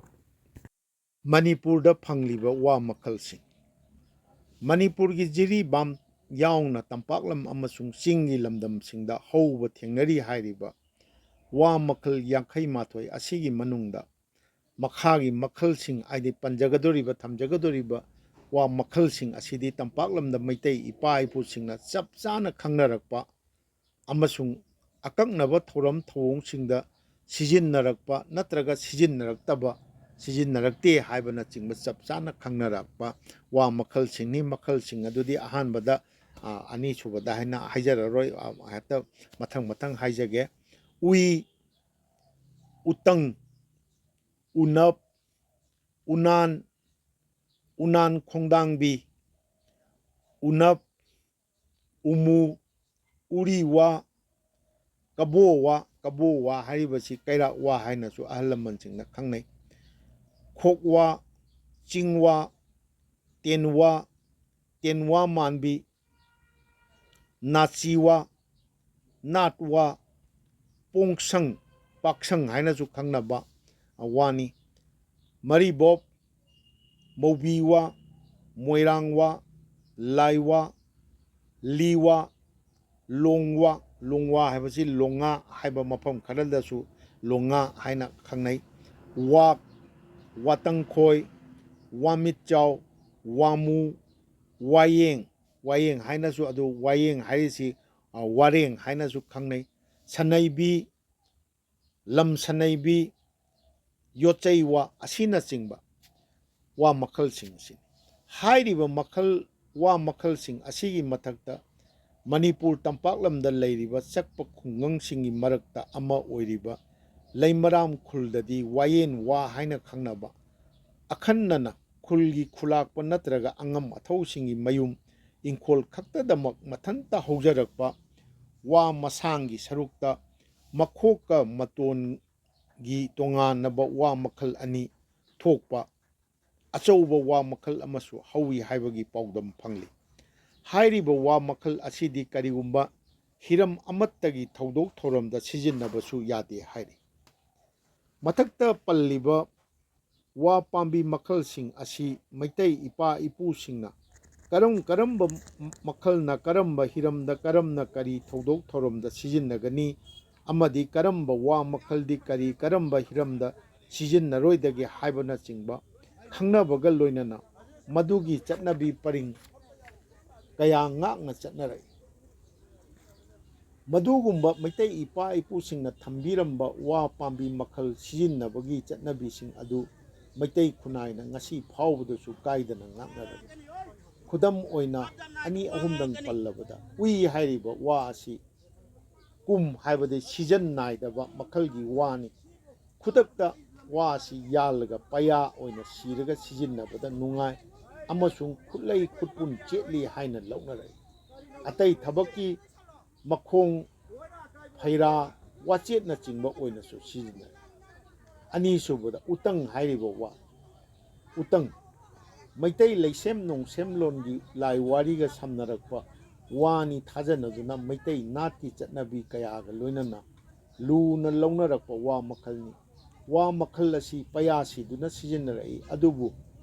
ꯃꯅꯤꯄꯨꯔꯗ ꯐꯪꯂꯤꯕ ꯋꯥ ꯃꯈꯜꯁꯤꯡ꯫ ꯃꯅꯤꯄꯨꯔꯒꯤ ꯖꯤꯔꯤꯕꯥꯝ ꯌꯥꯎꯅ ꯇꯝꯄꯥꯛꯂꯝ ꯑꯃꯁꯨꯡ ꯆꯤꯡꯒꯤ ꯂꯝꯗꯝꯁꯤꯡꯗ ꯍꯧꯕ ꯊꯦꯡꯅꯔꯤ ꯍꯥꯏꯔꯤꯕ ꯋꯥ ꯃꯈꯜ ꯌꯥꯡꯈꯩ ꯃꯥꯊꯣꯏ ꯑꯁꯤꯒꯤ ꯃꯅꯨꯡꯗ ꯃꯈꯥꯒꯤ ꯃꯈꯜꯁꯤꯡ, ꯍꯥꯏꯗꯤ ꯄꯟꯖꯒꯗꯧꯔꯤꯕ, ꯊꯝꯖꯒꯗꯧꯔꯤꯕ ꯋꯥ ꯃꯈꯜꯁꯤꯡ ꯑꯁꯤꯗꯤ ꯇꯝꯄꯥꯛꯂꯝꯗ ꯃꯩꯇꯩ ꯏꯄꯥ ꯏꯄꯨꯁꯤꯡꯅ ꯆꯞ ꯆꯥꯅ ꯈꯪꯅꯔꯛꯄ ꯑꯃꯁꯨꯡ ꯑꯀꯛꯅꯕ ꯊꯧꯔꯝ ꯊꯧꯑꯣꯡꯁꯤꯡꯗ ꯁꯤꯖꯤꯟꯅꯔꯛꯄ ꯅꯠꯇ꯭ꯔꯒ ꯁꯤꯖꯤꯟꯅꯔꯛꯇꯕ, ꯁꯤꯖꯤꯟꯅꯔꯛꯇꯦ ꯍꯥꯏꯕꯅꯆꯤꯡꯕ ꯆꯞ ꯆꯥꯅ ꯈꯪꯅꯔꯛꯄ ꯋꯥ ꯃꯈꯜꯁꯤꯡꯅꯤ꯫ ꯃꯈꯜꯁꯤꯡ ꯑꯗꯨꯗꯤ ꯑꯍꯥꯟꯕꯗ, ꯑ, ꯑꯅꯤꯁꯨꯕꯗ ꯍꯥꯏꯅ ꯍꯥꯏꯖꯔꯔꯣꯏ, ꯑ, ꯍꯦꯛꯇ ꯃꯊꯪ ꯃꯊꯪ ꯍꯥꯏꯖꯒꯦ꯫ ꯎꯏ, ꯎꯇꯪ, ꯎꯅꯞ, ꯎꯅꯥꯟ, ꯎꯅꯥꯟ ꯈꯣꯡꯗꯥꯡꯕꯤ, ꯎꯅꯞ, ꯎꯃꯨ, ꯎꯔꯤ ꯋꯥ, ꯀꯕꯣ ꯋꯥ, ꯀꯕꯣ ꯋꯥ ꯍꯥꯏꯔꯤꯕꯁꯤ ꯀꯩꯔꯥꯛ ꯋꯥ ꯍꯥꯏꯅꯁꯨ ꯑꯍꯜ ꯂꯃꯟꯁꯤꯡꯅ ꯈꯪꯅꯩ꯫ ꯈꯣꯛ ꯋꯥ, ꯆꯤꯡ ꯋꯥ, ꯇꯦꯟꯋꯥ, ꯇꯦꯟꯋꯥ ꯃꯥꯟꯕꯤ, ꯅꯥꯆꯤꯋꯥ, ꯅꯥꯠꯋꯥ, ꯄꯣꯡꯁꯪ, ꯄꯥꯛꯁꯪ ꯍꯥꯏꯅꯁꯨ ꯈꯪꯅꯕ ꯋꯥꯅꯤ꯫ ꯃꯔꯤꯕꯣꯞ, ꯃꯧꯕꯤꯋꯥ, ꯃꯣꯏꯔꯥꯡꯋꯥ, ꯂꯥꯏꯋꯥ, ꯂꯤꯋꯥ, ꯂꯣꯡꯋꯥ, ꯂꯣꯡꯋꯥ ꯍꯥꯏꯕꯁꯤ ꯂꯣꯡꯉꯥ ꯍꯥꯏꯕ ꯃꯐꯝ ꯈꯔꯗꯁꯨ ꯂꯣꯡꯉꯥ ꯍꯥꯏꯅ ꯈꯪꯅꯩ꯫ ꯋꯥꯛ, ꯋꯥꯇꯪꯈꯣꯏ, ꯋꯥꯃꯤꯠꯆꯥꯎ, ꯋꯥꯃꯨ, ꯋꯥꯌꯦꯡ, ꯋꯥꯌꯦꯡ ꯍꯥꯏꯅꯁꯨ, ꯑꯗꯨ ꯋꯥꯌꯦꯡ ꯍꯥꯏꯔꯤꯁꯤ, ꯑ, ꯋꯥꯔꯦꯡ ꯍꯥꯏꯅꯁꯨ ꯈꯪꯅꯩ꯫ ꯁꯅꯩꯕꯤ, ꯂꯝ ꯁꯅꯩꯕꯤ, ꯌꯣꯠꯆꯩ ꯋꯥ ꯑꯁꯤꯅꯆꯤꯡꯕ ꯋꯥ ꯃꯈꯜꯁꯤꯡ ꯑꯁꯤꯅꯤ꯫ ꯍꯥꯏꯔꯤꯕ ꯃꯈꯜ, ꯋꯥ ꯃꯈꯜꯁꯤꯡ ꯑꯁꯤꯒꯤ ꯃꯊꯛꯇ ꯃꯅꯤꯄꯨꯔ ꯇꯝꯄꯥꯛꯂꯝꯗ ꯂꯩꯔꯤꯕ ꯆꯛꯄ ꯈꯨꯡꯒꯪꯁꯤꯡꯒꯤ ꯃꯔꯛꯇ ꯑꯃ ꯑꯣꯏꯔꯤꯕ ꯂꯩꯃꯔꯥꯝ ꯈꯨꯜꯗꯗꯤ ꯋꯥꯌꯦꯟ ꯋꯥ ꯍꯥꯏꯅ ꯈꯪꯅꯕ ꯑꯈꯟꯅꯅ ꯈꯨꯜꯒꯤ ꯈꯨꯂꯥꯛꯄ ꯅꯠꯇ꯭ꯔꯒ ꯑꯉꯝ ꯑꯊꯧꯁꯤꯡꯒꯤ ꯃꯌꯨꯝ ꯏꯪꯈꯣꯜ ꯈꯛꯇꯗꯃꯛ ꯃꯊꯟꯇ ꯍꯧꯖꯔꯛꯄ ꯋꯥ ꯃꯁꯥꯡꯒꯤ ꯁꯔꯨꯛꯇ ꯃꯈꯣꯛꯀ ꯃꯇꯣꯟꯒꯤ ꯇꯣꯉꯥꯟꯅꯕ ꯋꯥ ꯃꯈꯜ ꯑꯅꯤ ꯊꯣꯛꯄ ꯑꯆꯧꯕ ꯋꯥ ꯃꯈꯜ ꯑꯃꯁꯨ ꯍꯧꯏ ꯍꯥꯏꯕꯒꯤ ꯄꯥꯎꯗꯝ ꯐꯪꯂꯤ꯫ ꯍꯥꯏꯔꯤꯕ ꯋꯥ ꯃꯈꯜ ꯑꯁꯤꯗꯤ ꯀꯔꯤꯒꯨꯝꯕ ꯍꯤꯔꯝ ꯑꯃꯠꯇꯒꯤ ꯊꯧꯗꯣꯛ ꯊꯧꯔꯝꯗ ꯁꯤꯖꯤꯟꯅꯕꯁꯨ ꯌꯥꯗꯦ ꯍꯥꯏꯔꯤ꯫ ꯃꯊꯛꯇ ꯄꯜꯂꯤꯕ ꯋꯥ ꯄꯥꯝꯕꯤ ꯃꯈꯜꯁꯤꯡ ꯑꯁꯤ ꯃꯩꯇꯩ ꯏꯄꯥ ꯏꯄꯨꯁꯤꯡꯅ ꯀꯔꯝ ꯀꯔꯝꯕ ꯃꯈꯜꯅ ꯀꯔꯝꯕ ꯍꯤꯔꯝꯗ ꯀꯔꯝꯅ ꯀꯔꯤ ꯊꯧꯗꯣꯛ ꯊꯧꯔꯝꯗ ꯁꯤꯖꯤꯟꯅꯒꯅꯤ ꯑꯃꯗꯤ ꯀꯔꯝꯕ ꯋꯥ ꯃꯈꯜꯗꯤ ꯀꯔꯤ ꯀꯔꯝꯕ ꯍꯤꯔꯝꯗ ꯁꯤꯖꯤꯟꯅꯔꯣꯏꯗꯒꯦ ꯍꯥꯏꯕꯅꯆꯤꯡꯕ ꯈꯪꯅꯕꯒ ꯂꯣꯏꯅꯅ ꯃꯗꯨꯒꯤ ꯆꯠꯅꯕꯤ ꯄꯔꯤꯡ ꯀꯌꯥ ꯉꯥꯛꯅ ꯆꯠꯅꯔꯛꯏ꯫ ꯃꯗꯨꯒꯨꯝꯕ ꯃꯩꯇꯩ ꯏꯄꯥ ꯏꯄꯨꯁꯤꯡꯅ ꯊꯝꯕꯤꯔꯝꯕ ꯋꯥ ꯄꯥꯝꯕꯤ ꯃꯈꯜ ꯁꯤꯖꯤꯟꯅꯕꯒꯤ ꯆꯠꯅꯕꯤꯁꯤꯡ ꯑꯗꯨ ꯃꯩꯇꯩ ꯈꯨꯟꯅꯥꯏꯅ ꯉꯁꯤ ꯐꯥꯎꯕꯗꯁꯨ ꯀꯥꯏꯗꯅ ꯉꯥꯛꯅꯔꯤ꯫ ꯈꯨꯗꯝ ꯑꯣꯏꯅ ꯑꯅꯤ ꯑꯍꯨꯝꯗꯪ ꯄꯜꯂꯕꯗ ꯎꯏ ꯍꯥꯏꯔꯤꯕ ꯋꯥ ꯑꯁꯤ ꯀꯨꯝ ꯍꯥꯏꯕꯗꯤ ꯁꯤꯖꯟ ꯅꯥꯏꯗꯕ ꯃꯈꯜꯒꯤ ꯋꯥꯅꯤ꯫ ꯈꯨꯗꯛꯇ ꯋꯥ ꯑꯁꯤ ꯌꯥꯜꯂꯒ ꯄꯩꯌꯥ ꯑꯣꯏꯅ ꯁꯤꯔꯒ ꯁꯤꯖꯤꯟꯅꯕꯗ ꯅꯨꯡꯉꯥꯏ ꯑꯃꯁꯨꯡ ꯈꯨꯠꯂꯩ ꯈꯨꯠꯄꯨꯟ ꯆꯦꯠꯂꯤ ꯍꯥꯏꯅ ꯂꯧꯅꯔꯛꯏ꯫ ꯑꯇꯩ ꯊꯕꯛꯀꯤ ꯃꯈꯣꯡ, ꯐꯩꯔꯥ, ꯋꯥꯆꯦꯠꯅꯆꯤꯡꯕ ꯑꯣꯏꯅꯁꯨ ꯁꯤꯖꯤꯟꯅꯔꯤ꯫ ꯑꯅꯤꯁꯨꯕꯗ ꯎꯇꯪ ꯍꯥꯏꯔꯤꯕ ꯋꯥ, ꯎꯇꯪ, ꯃꯩꯇꯩ ꯂꯩꯁꯦꯝ ꯅꯣꯡꯁꯦꯝꯂꯣꯟꯒꯤ ꯂꯥꯏ ꯋꯥꯔꯤꯒ ꯁꯝꯅꯔꯛꯄ ꯋꯥꯅꯤ ꯊꯥꯖꯅꯗꯨꯅ ꯃꯩꯇꯩ ꯅꯥꯠꯀꯤ ꯆꯠꯅꯕꯤ ꯀꯌꯥꯒ ꯂꯣꯏꯅꯅ ꯂꯨꯅ ꯂꯧꯅꯔꯛꯄ ꯋꯥ ꯃꯈꯜꯅꯤ꯫ ꯋꯥ ꯃꯈꯜ ꯑꯁꯤ ꯄꯌꯥ ꯁꯤꯗꯨꯅ ꯁꯤꯖꯤꯟꯅꯔꯛꯏ꯫ ꯑꯗꯨꯕꯨ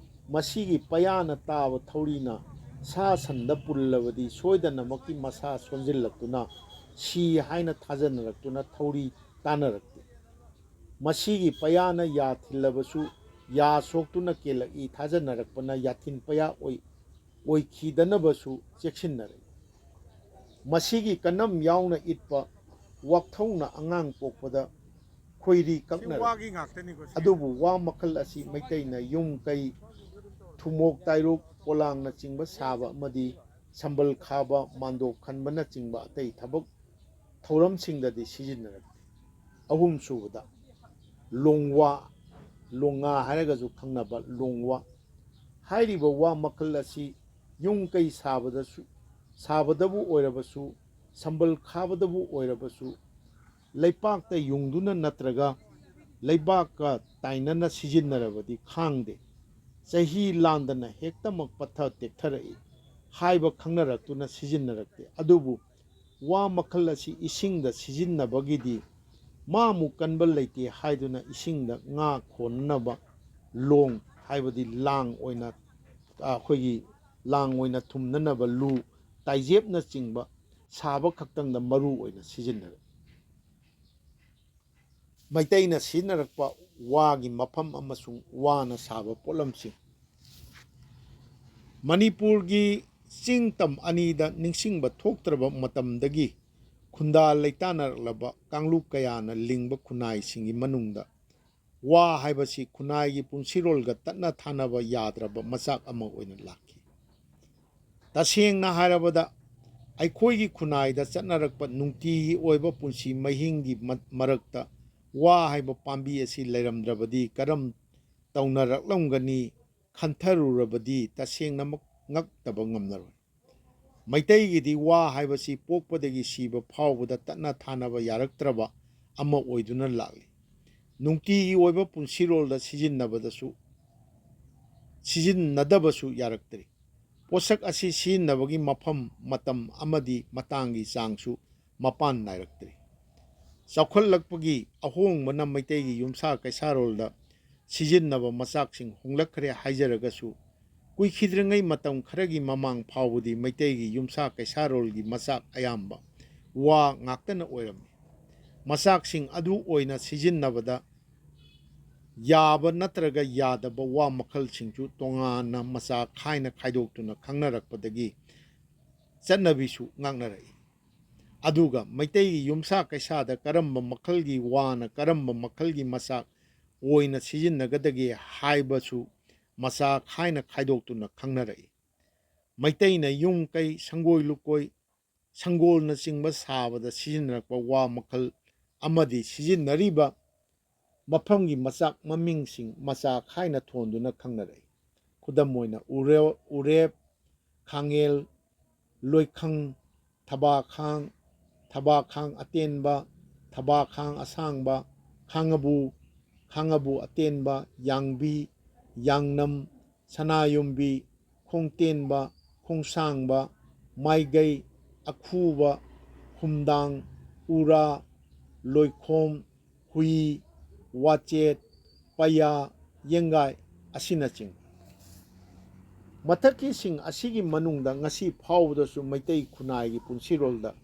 ꯃꯁꯤꯒꯤ ꯄꯌꯥꯅ ꯇꯥꯕ ꯊꯧꯔꯤꯅ ꯁꯥ ꯁꯟꯗ ꯄꯨꯜꯂꯕꯗꯤ ꯁꯣꯏꯗꯅꯃꯛꯀꯤ ꯃꯁꯥ ꯁꯣꯟꯖꯤꯜꯂꯛꯇꯨꯅ ꯁꯤ ꯍꯥꯏꯅ ꯊꯥꯖꯅꯔꯛꯇꯨꯅ ꯊꯧꯔꯤ ꯇꯥꯅꯔꯛꯇꯦ꯫ ꯃꯁꯤꯒꯤ ꯄꯌꯥꯅ ꯌꯥ ꯊꯤꯜꯂꯕꯁꯨ ꯌꯥ ꯁꯣꯛꯇꯨꯅ ꯀꯦꯜꯂꯛꯏ ꯊꯥꯖꯅꯔꯛꯄꯅ ꯌꯥꯊꯤꯟ ꯄꯌꯥ ꯑꯣꯏ-, ꯑꯣꯏꯈꯤꯗꯅꯕꯁꯨ ꯆꯦꯛꯁꯤꯟꯅꯔꯛꯏ꯫ ꯃꯁꯤꯒꯤ ꯀꯅꯝ ꯌꯥꯎꯅ ꯏꯠꯄ ꯋꯥꯛꯊꯧꯅ ꯑꯉꯥꯡ ꯄꯣꯛꯄꯗ ꯈꯣꯏꯔꯤ ꯁꯤ ꯀꯛꯅꯔꯛꯏ꯫ ꯋꯥꯒꯤ ꯉꯥꯛꯇꯅꯤꯀꯣ ꯁꯤ꯫ ꯑꯗꯨꯕꯨ ꯋꯥ ꯃꯈꯜ ꯑꯁꯤ ꯃꯩꯇꯩꯅ ꯌꯨꯝ ꯀꯩ, ꯊꯨꯃꯣꯛ ꯇꯥꯏꯔꯣꯛ ꯄꯣꯂꯥꯡꯅꯆꯤꯡꯕ ꯁꯥꯕ ꯑꯃꯗꯤ ꯁꯝꯕꯜ ꯈꯥꯕ, ꯃꯥꯟꯗꯣꯞ ꯈꯟꯕꯅꯆꯤꯡꯕ ꯑꯇꯩ ꯊꯕꯛ ꯊꯧꯔꯝꯁꯤꯡꯗꯗꯤ ꯁꯤꯖꯤꯟꯅꯔꯛꯇꯦ꯫ ꯑꯍꯨꯝꯁꯨꯕꯗ, ꯂꯣꯡꯋꯥ, ꯂꯣꯡꯉꯥ ꯍꯥꯏꯔꯒꯁꯨ ꯈꯪꯅꯕ ꯂꯣꯡꯋꯥ ꯍꯥꯏꯔꯤꯕ ꯋꯥ ꯃꯈꯜ ꯑꯁꯤ ꯌꯨꯝ ꯀꯩ ꯁꯥꯕꯗꯁꯨ, ꯁꯥꯕꯗꯕꯨ ꯑꯣꯏꯔꯕꯁꯨ, ꯁꯝꯕꯜ ꯈꯥꯕꯗꯕꯨ ꯑꯣꯏꯔꯕꯁꯨ, ꯂꯩꯄꯥꯛꯇ ꯌꯨꯡꯗꯨꯅ ꯅꯠꯇ꯭ꯔꯒ ꯂꯩꯕꯥꯛꯀ ꯇꯥꯏꯅꯅ ꯁꯤꯖꯤꯟꯅꯔꯕꯗꯤ ꯈꯥꯡꯗꯦ꯫ ꯆꯍꯤ ꯂꯥꯟꯗꯅ ꯍꯦꯛꯇꯃꯛ ꯄꯠꯊ ꯇꯦꯛꯊꯔꯛꯏ ꯍꯥꯏꯕ ꯈꯪꯅꯔꯛꯇꯨꯅ ꯁꯤꯖꯤꯟꯅꯔꯛꯇꯦ꯫ ꯑꯗꯨꯕꯨ ꯋꯥ ꯃꯈꯜ ꯑꯁꯤ ꯏꯁꯤꯡꯗ ꯁꯤꯖꯤꯟꯅꯕꯒꯤꯗꯤ ꯃꯥꯃꯨꯛ ꯀꯟꯕ ꯂꯩꯇꯦ ꯍꯥꯏꯗꯨꯅ ꯏꯁꯤꯡꯗ ꯉꯥ ꯈꯣꯟꯅꯅꯕ ꯂꯣꯡ, ꯍꯥꯏꯕꯗꯤ ꯂꯥꯡ ꯑꯣꯏꯅ, ꯑꯩꯈꯣꯏꯒꯤ ꯂꯥꯡ ꯑꯣꯏꯅ ꯊꯨꯝꯅꯅꯕ ꯂꯨ, ꯇꯥꯏꯖꯦꯞꯅꯆꯤꯡꯕ ꯁꯥꯕ ꯈꯛꯇꯪꯗ ꯃꯔꯨ ꯑꯣꯏꯅ ꯁꯤꯖꯤꯟꯅꯔꯛꯏ꯫ ꯃꯩꯇꯩꯅ ꯁꯤꯖꯤꯟꯅꯔꯛꯄ ꯋꯥꯒꯤ ꯃꯐꯝ ꯑꯃꯁꯨꯡ ꯋꯥꯅ ꯁꯥꯕ ꯄꯣꯠꯂꯝꯁꯤꯡ꯫ ꯃꯅꯤꯄꯨꯔꯒꯤ ꯆꯤꯡ ꯇꯝ ꯑꯅꯤꯗ ꯅꯤꯡꯁꯤꯡꯕ ꯊꯣꯛꯇ꯭ꯔꯕ ꯃꯇꯝꯗꯒꯤ ꯈꯨꯟꯗꯥ ꯂꯩꯇꯥꯅꯔꯛꯂꯕ ꯀꯥꯡꯂꯨꯞ ꯀꯌꯥꯅ ꯂꯤꯡꯕ ꯈꯨꯟꯅꯥꯏꯁꯤꯡꯒꯤ ꯃꯅꯨꯡꯗ ꯋꯥ ꯍꯥꯏꯕꯁꯤ ꯈꯨꯟꯅꯥꯏꯒꯤ ꯄꯨꯟꯁꯤꯔꯣꯜꯒ ꯇꯠꯅ ꯊꯥꯅꯕ ꯌꯥꯗ꯭ꯔꯕ ꯃꯆꯥꯛ ꯑꯃ ꯑꯣꯏꯅ ꯂꯥꯛꯈꯤ꯫ ꯇꯁꯦꯡꯅ ꯍꯥꯏꯔꯕꯗ, ꯑꯩꯈꯣꯏꯒꯤ ꯈꯨꯟꯅꯥꯏꯗ ꯆꯠꯅꯔꯛꯄ ꯅꯨꯡꯇꯤꯒꯤ ꯑꯣꯏꯕ ꯄꯨꯟꯁꯤ ꯃꯍꯤꯡꯒꯤ ꯃ-, ꯃꯔꯛꯇ ꯋꯥ ꯍꯥꯏꯕ ꯄꯥꯝꯕꯤ ꯑꯁꯤ ꯂꯩꯔꯝꯗ꯭ꯔꯕꯗꯤ ꯀꯔꯝ ꯇꯧꯅꯔꯛꯂꯝꯒꯅꯤ ꯈꯟꯊꯔꯨꯔꯕꯗꯤ ꯇꯁꯦꯡꯅꯃꯛ ꯉꯛꯇꯕ ꯉꯝꯂꯔꯣꯏ꯫ ꯃꯩꯇꯩꯒꯤꯗꯤ ꯋꯥ ꯍꯥꯏꯕꯁꯤ ꯄꯣꯛꯄꯗꯒꯤ ꯁꯤꯕ ꯐꯥꯎꯕꯗ ꯇꯠꯅ ꯊꯥꯅꯕ ꯌꯥꯔꯛꯇ꯭ꯔꯕ ꯑꯃ ꯑꯣꯏꯗꯨꯅ ꯂꯥꯛꯂꯤ꯫ ꯅꯨꯡꯇꯤꯒꯤ ꯑꯣꯏꯕ ꯄꯨꯟꯁꯤꯔꯣꯜꯗ ꯁꯤꯖꯤꯟꯅꯕꯗꯁꯨ ꯁꯤꯖꯤꯟꯅꯗꯕꯁꯨ ꯌꯥꯔꯛꯇ꯭ꯔꯤ꯫ ꯄꯣꯠꯁꯛ ꯑꯁꯤ ꯁꯤꯖꯤꯟꯅꯕꯒꯤ ꯃꯐꯝ, ꯃꯇꯝ ꯑꯃꯗꯤ ꯃꯇꯥꯡꯒꯤ ꯆꯥꯡꯁꯨ ꯃꯄꯥꯟ ꯅꯥꯏꯔꯛꯇ꯭ꯔꯤ꯫ ꯆꯥꯎꯈꯠꯂꯛꯄꯒꯤ ꯑꯍꯣꯡꯕꯅ ꯃꯩꯇꯩꯒꯤ ꯌꯨꯝꯁꯥ ꯀꯩꯁꯥꯔꯣꯜꯗ ꯁꯤꯖꯤꯟꯅꯕ ꯃꯆꯥꯛꯁꯤꯡ ꯍꯣꯡꯂꯛꯈ꯭ꯔꯦ ꯍꯥꯏꯖꯔꯒꯁꯨ, ꯀꯨꯏꯈꯤꯗ꯭ꯔꯤꯉꯩ ꯃꯇꯝ ꯈꯔꯒꯤ ꯃꯃꯥꯡ ꯐꯥꯎꯕꯗꯤ ꯃꯩꯇꯩꯒꯤ ꯌꯨꯝꯁꯥ ꯀꯩꯁꯥꯔꯣꯜꯒꯤ ꯃꯆꯥꯛ ꯑꯌꯥꯝꯕ ꯋꯥ ꯉꯥꯛꯇꯅ ꯑꯣꯏꯔꯝꯃꯤ꯫ ꯃꯆꯥꯛꯁꯤꯡ ꯑꯗꯨ ꯑꯣꯏꯅ ꯁꯤꯖꯤꯟꯅꯕꯗ ꯌꯥꯕ ꯅꯠꯇ꯭ꯔꯒ ꯌꯥꯗꯕ ꯋꯥ ꯃꯈꯜꯁꯤꯡꯁꯨ ꯇꯣꯉꯥꯟꯅ ꯃꯆꯥ ꯈꯥꯏꯅ ꯈꯥꯏꯗꯣꯛꯇꯨꯅ ꯈꯪꯅꯔꯛꯄꯗꯒꯤ ꯆꯠꯅꯕꯤꯁꯨ ꯉꯥꯛꯅꯔꯛꯏ꯫ ꯑꯗꯨꯒ ꯃꯩꯇꯩꯒꯤ ꯌꯨꯝꯁꯥ ꯀꯩꯁꯥꯗ ꯀꯔꯝꯕ ꯃꯈꯜꯒꯤ ꯋꯥꯅ ꯀꯔꯝꯕ ꯃꯈꯜꯒꯤ ꯃꯆꯥꯛ ꯑꯣꯏꯅ ꯁꯤꯖꯤꯟꯅꯒꯗꯒꯦ ꯍꯥꯏꯕꯁꯨ ꯃꯆꯥ ꯈꯥꯏꯅ ꯈꯥꯏꯗꯣꯛꯇꯨꯅ ꯈꯪꯅꯔꯛꯏ꯫ ꯃꯩꯇꯩꯅ ꯌꯨꯝ ꯀꯩ, ꯁꯪꯒꯣꯏ ꯂꯨꯀꯣꯏ, ꯁꯪꯒꯣꯜꯅꯆꯤꯡꯕ ꯁꯥꯕꯗ ꯁꯤꯖꯤꯟꯅꯔꯛꯄ ꯋꯥ ꯃꯈꯜ ꯑꯃꯗꯤ ꯁꯤꯖꯤꯟꯅꯔꯤꯕ ꯃꯐꯝꯒꯤ ꯃꯆꯥꯛ ꯃꯃꯤꯡꯁꯤꯡ ꯃꯆꯥ ꯈꯥꯏꯅ ꯊꯣꯟꯗꯨꯅ ꯈꯪꯅꯔꯛꯏ꯫ ꯈꯨꯗꯝ ꯑꯣꯏꯅ ꯎꯔꯦ-, ꯎꯔꯦꯞ, ꯈꯥꯡꯉꯦꯜ, ꯂꯣꯏꯈꯪ, ꯊꯕꯥꯈꯥꯡ, ꯊꯕꯥꯈꯥꯡ ꯑꯇꯦꯟꯕ, ꯊꯕꯥꯈꯥꯡ ꯑꯁꯥꯡꯕ, ꯈꯥꯡꯉꯕꯨ, ꯈꯥꯡꯉꯕꯨ ꯑꯇꯦꯟꯕ, ꯌꯥꯡꯕꯤ, ꯌꯥꯡꯅꯝ, ꯁꯅꯥꯌꯨꯝꯕꯤ, ꯈꯣꯡꯇꯦꯟꯕ, ꯈꯣꯡꯁꯥꯡꯕ, ꯃꯥꯏꯒꯩ, ꯑꯈꯨꯕ, ꯈꯨꯝꯗꯥꯡ, ꯎꯔꯥ, ꯂꯣꯏꯈꯣꯝ, ꯍꯨꯏ, ꯋꯥꯆꯦꯠ, ꯄꯩꯌꯥ, ꯌꯦꯡꯒꯥꯏ ꯑꯁꯤꯅꯆꯤꯡꯕ꯫ ꯃꯊꯛꯀꯤꯁꯤꯡ ꯑꯁꯤꯒꯤ ꯃꯅꯨꯡꯗ ꯉꯁꯤ ꯐꯥꯎꯕꯗꯁꯨ ꯃꯩꯇꯩ ꯈꯨꯟꯅꯥꯏꯒꯤ ꯄꯨꯟꯁꯤꯔꯣꯜꯗ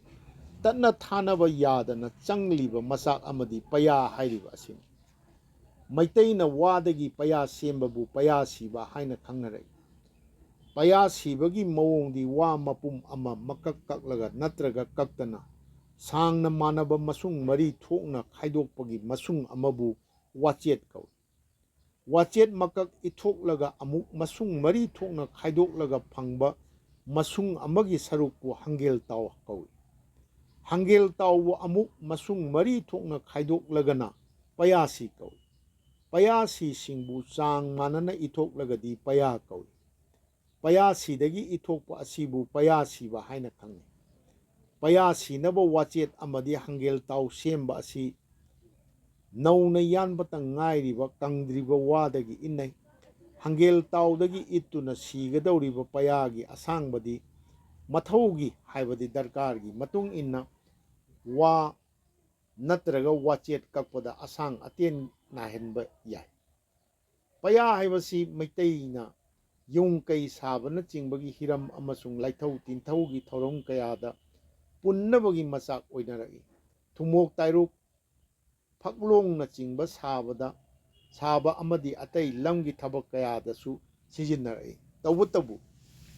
ꯇꯠꯅ ꯊꯥꯅꯕ ꯌꯥꯗꯅ ꯆꯪꯂꯤꯕ ꯃꯆꯥꯛ ꯑꯃꯗꯤ ꯄꯩꯌꯥ ꯍꯥꯏꯔꯤꯕ ꯑꯁꯤꯅꯤ꯫ ꯃꯩꯇꯩꯅ ꯋꯥꯗꯒꯤ ꯄꯩꯌꯥ ꯁꯦꯝꯕꯕꯨ ꯄꯩꯌꯥ ꯁꯤꯕ ꯍꯥꯏꯅ ꯈꯪꯅꯔꯛꯏ꯫ ꯄꯩꯌꯥ ꯁꯤꯕꯒꯤ ꯃꯑꯣꯡꯗꯤ ꯋꯥ ꯃꯄꯨꯝ ꯑꯃ ꯃꯀꯛ ꯀꯛꯂꯒ ꯅꯠꯇ꯭ꯔꯒ ꯀꯛꯇꯅ ꯁꯥꯡꯅ ꯃꯥꯟꯅꯕ ꯃꯁꯨꯡ ꯃꯔꯤ ꯊꯣꯛꯅ ꯈꯥꯏꯗꯣꯛꯄꯒꯤ ꯃꯁꯨꯡ ꯑꯃꯕꯨ ꯋꯥꯆꯦꯠ ꯀꯧꯏ꯫ ꯋꯥꯆꯦꯠ ꯃꯀꯛ ꯏꯊꯣꯛꯂꯒ ꯑꯃꯨꯛ ꯃꯁꯨꯡ ꯃꯔꯤ ꯊꯣꯛꯅ ꯈꯥꯏꯗꯣꯛꯂꯒ ꯐꯪꯕ ꯃꯁꯨꯡ ꯑꯃꯒꯤ ꯁꯔꯨꯛꯄꯨ ꯍꯪꯒꯦꯜ ꯇꯥꯎ ꯀꯧꯏ꯫ ꯍꯪꯒꯦꯜ ꯇꯥꯎꯕꯨ ꯑꯃꯨꯛ ꯃꯁꯨꯡ ꯃꯔꯤ ꯊꯣꯛꯅ ꯈꯥꯏꯗꯣꯛꯂꯒꯅ ꯄꯌꯥꯁꯤ ꯀꯧꯏ꯫ ꯄꯌꯥꯁꯤꯁꯤꯡꯕꯨ ꯆꯥꯡ ꯃꯥꯟꯅꯅ ꯏꯊꯣꯛꯂꯒꯗꯤ ꯄꯌꯥ ꯀꯧꯏ꯫ ꯄꯌꯥꯁꯤꯗꯒꯤ ꯏꯊꯣꯛꯄ ꯑꯁꯤꯕꯨ ꯄꯌꯥꯁꯤꯕ ꯍꯥꯏꯅ ꯈꯪꯅꯩ꯫ ꯄꯌꯥꯁꯤꯅꯕ ꯋꯥꯆꯦꯠ ꯑꯃꯗꯤ ꯍꯪꯒꯦꯜ ꯇꯥꯎ ꯁꯦꯝꯕ ꯑꯁꯤ ꯅꯧꯅ ꯌꯥꯟꯕꯇ ꯉꯥꯏꯔꯤꯕ ꯀꯪꯗ꯭ꯔꯤꯕ ꯋꯥꯗꯒꯤ ꯏꯟꯅꯩ꯫ ꯅꯥꯡꯒꯦꯜ ꯇꯥꯎꯗꯒꯤ ꯏꯠꯇꯨꯅ ꯁꯤꯒꯗꯧꯔꯤꯕ ꯄꯌꯥꯒꯤ ꯑꯁꯥꯡꯕꯗꯤ ꯃꯊꯧꯒꯤ, ꯍꯥꯏꯕꯗꯤ ꯗꯔꯀꯥꯔꯒꯤ ꯃꯇꯨꯡ ꯏꯟꯅ ꯋꯥ ꯅꯠꯇ꯭ꯔꯒ ꯋꯥꯆꯦꯠ ꯀꯛꯄꯗ ꯑꯁꯥꯡ ꯑꯇꯦꯟ ꯅꯥꯏꯍꯟꯕ ꯌꯥꯏ꯫ ꯄꯌꯥ ꯍꯥꯏꯕꯁꯤ ꯃꯩꯇꯩꯅ ꯌꯨꯝ ꯀꯩ ꯁꯥꯕꯅꯆꯤꯡꯕꯒꯤ ꯍꯤꯔꯝ ꯑꯃꯁꯨꯡ ꯂꯥꯏꯊꯧ ꯇꯤꯟꯊꯧꯒꯤ ꯊꯧꯔꯝ ꯀꯌꯥꯗ ꯄꯨꯟꯅꯕꯒꯤ ꯃꯆꯥꯛ ꯑꯣꯏꯅꯔꯛꯏ꯫ ꯊꯨꯝꯃꯣꯛ ꯇꯥꯏꯔꯨꯛ, ꯐꯛꯂꯣꯡꯅꯆꯤꯡꯕ ꯁꯥꯕꯗ, ꯁꯥꯕ ꯑꯃꯗꯤ ꯑꯇꯩ ꯂꯝꯒꯤ ꯊꯕꯛ ꯀꯌꯥꯗꯁꯨ ꯁꯤꯖꯤꯟꯅꯔꯛꯏ꯫ ꯇꯧꯕꯇꯕꯨ,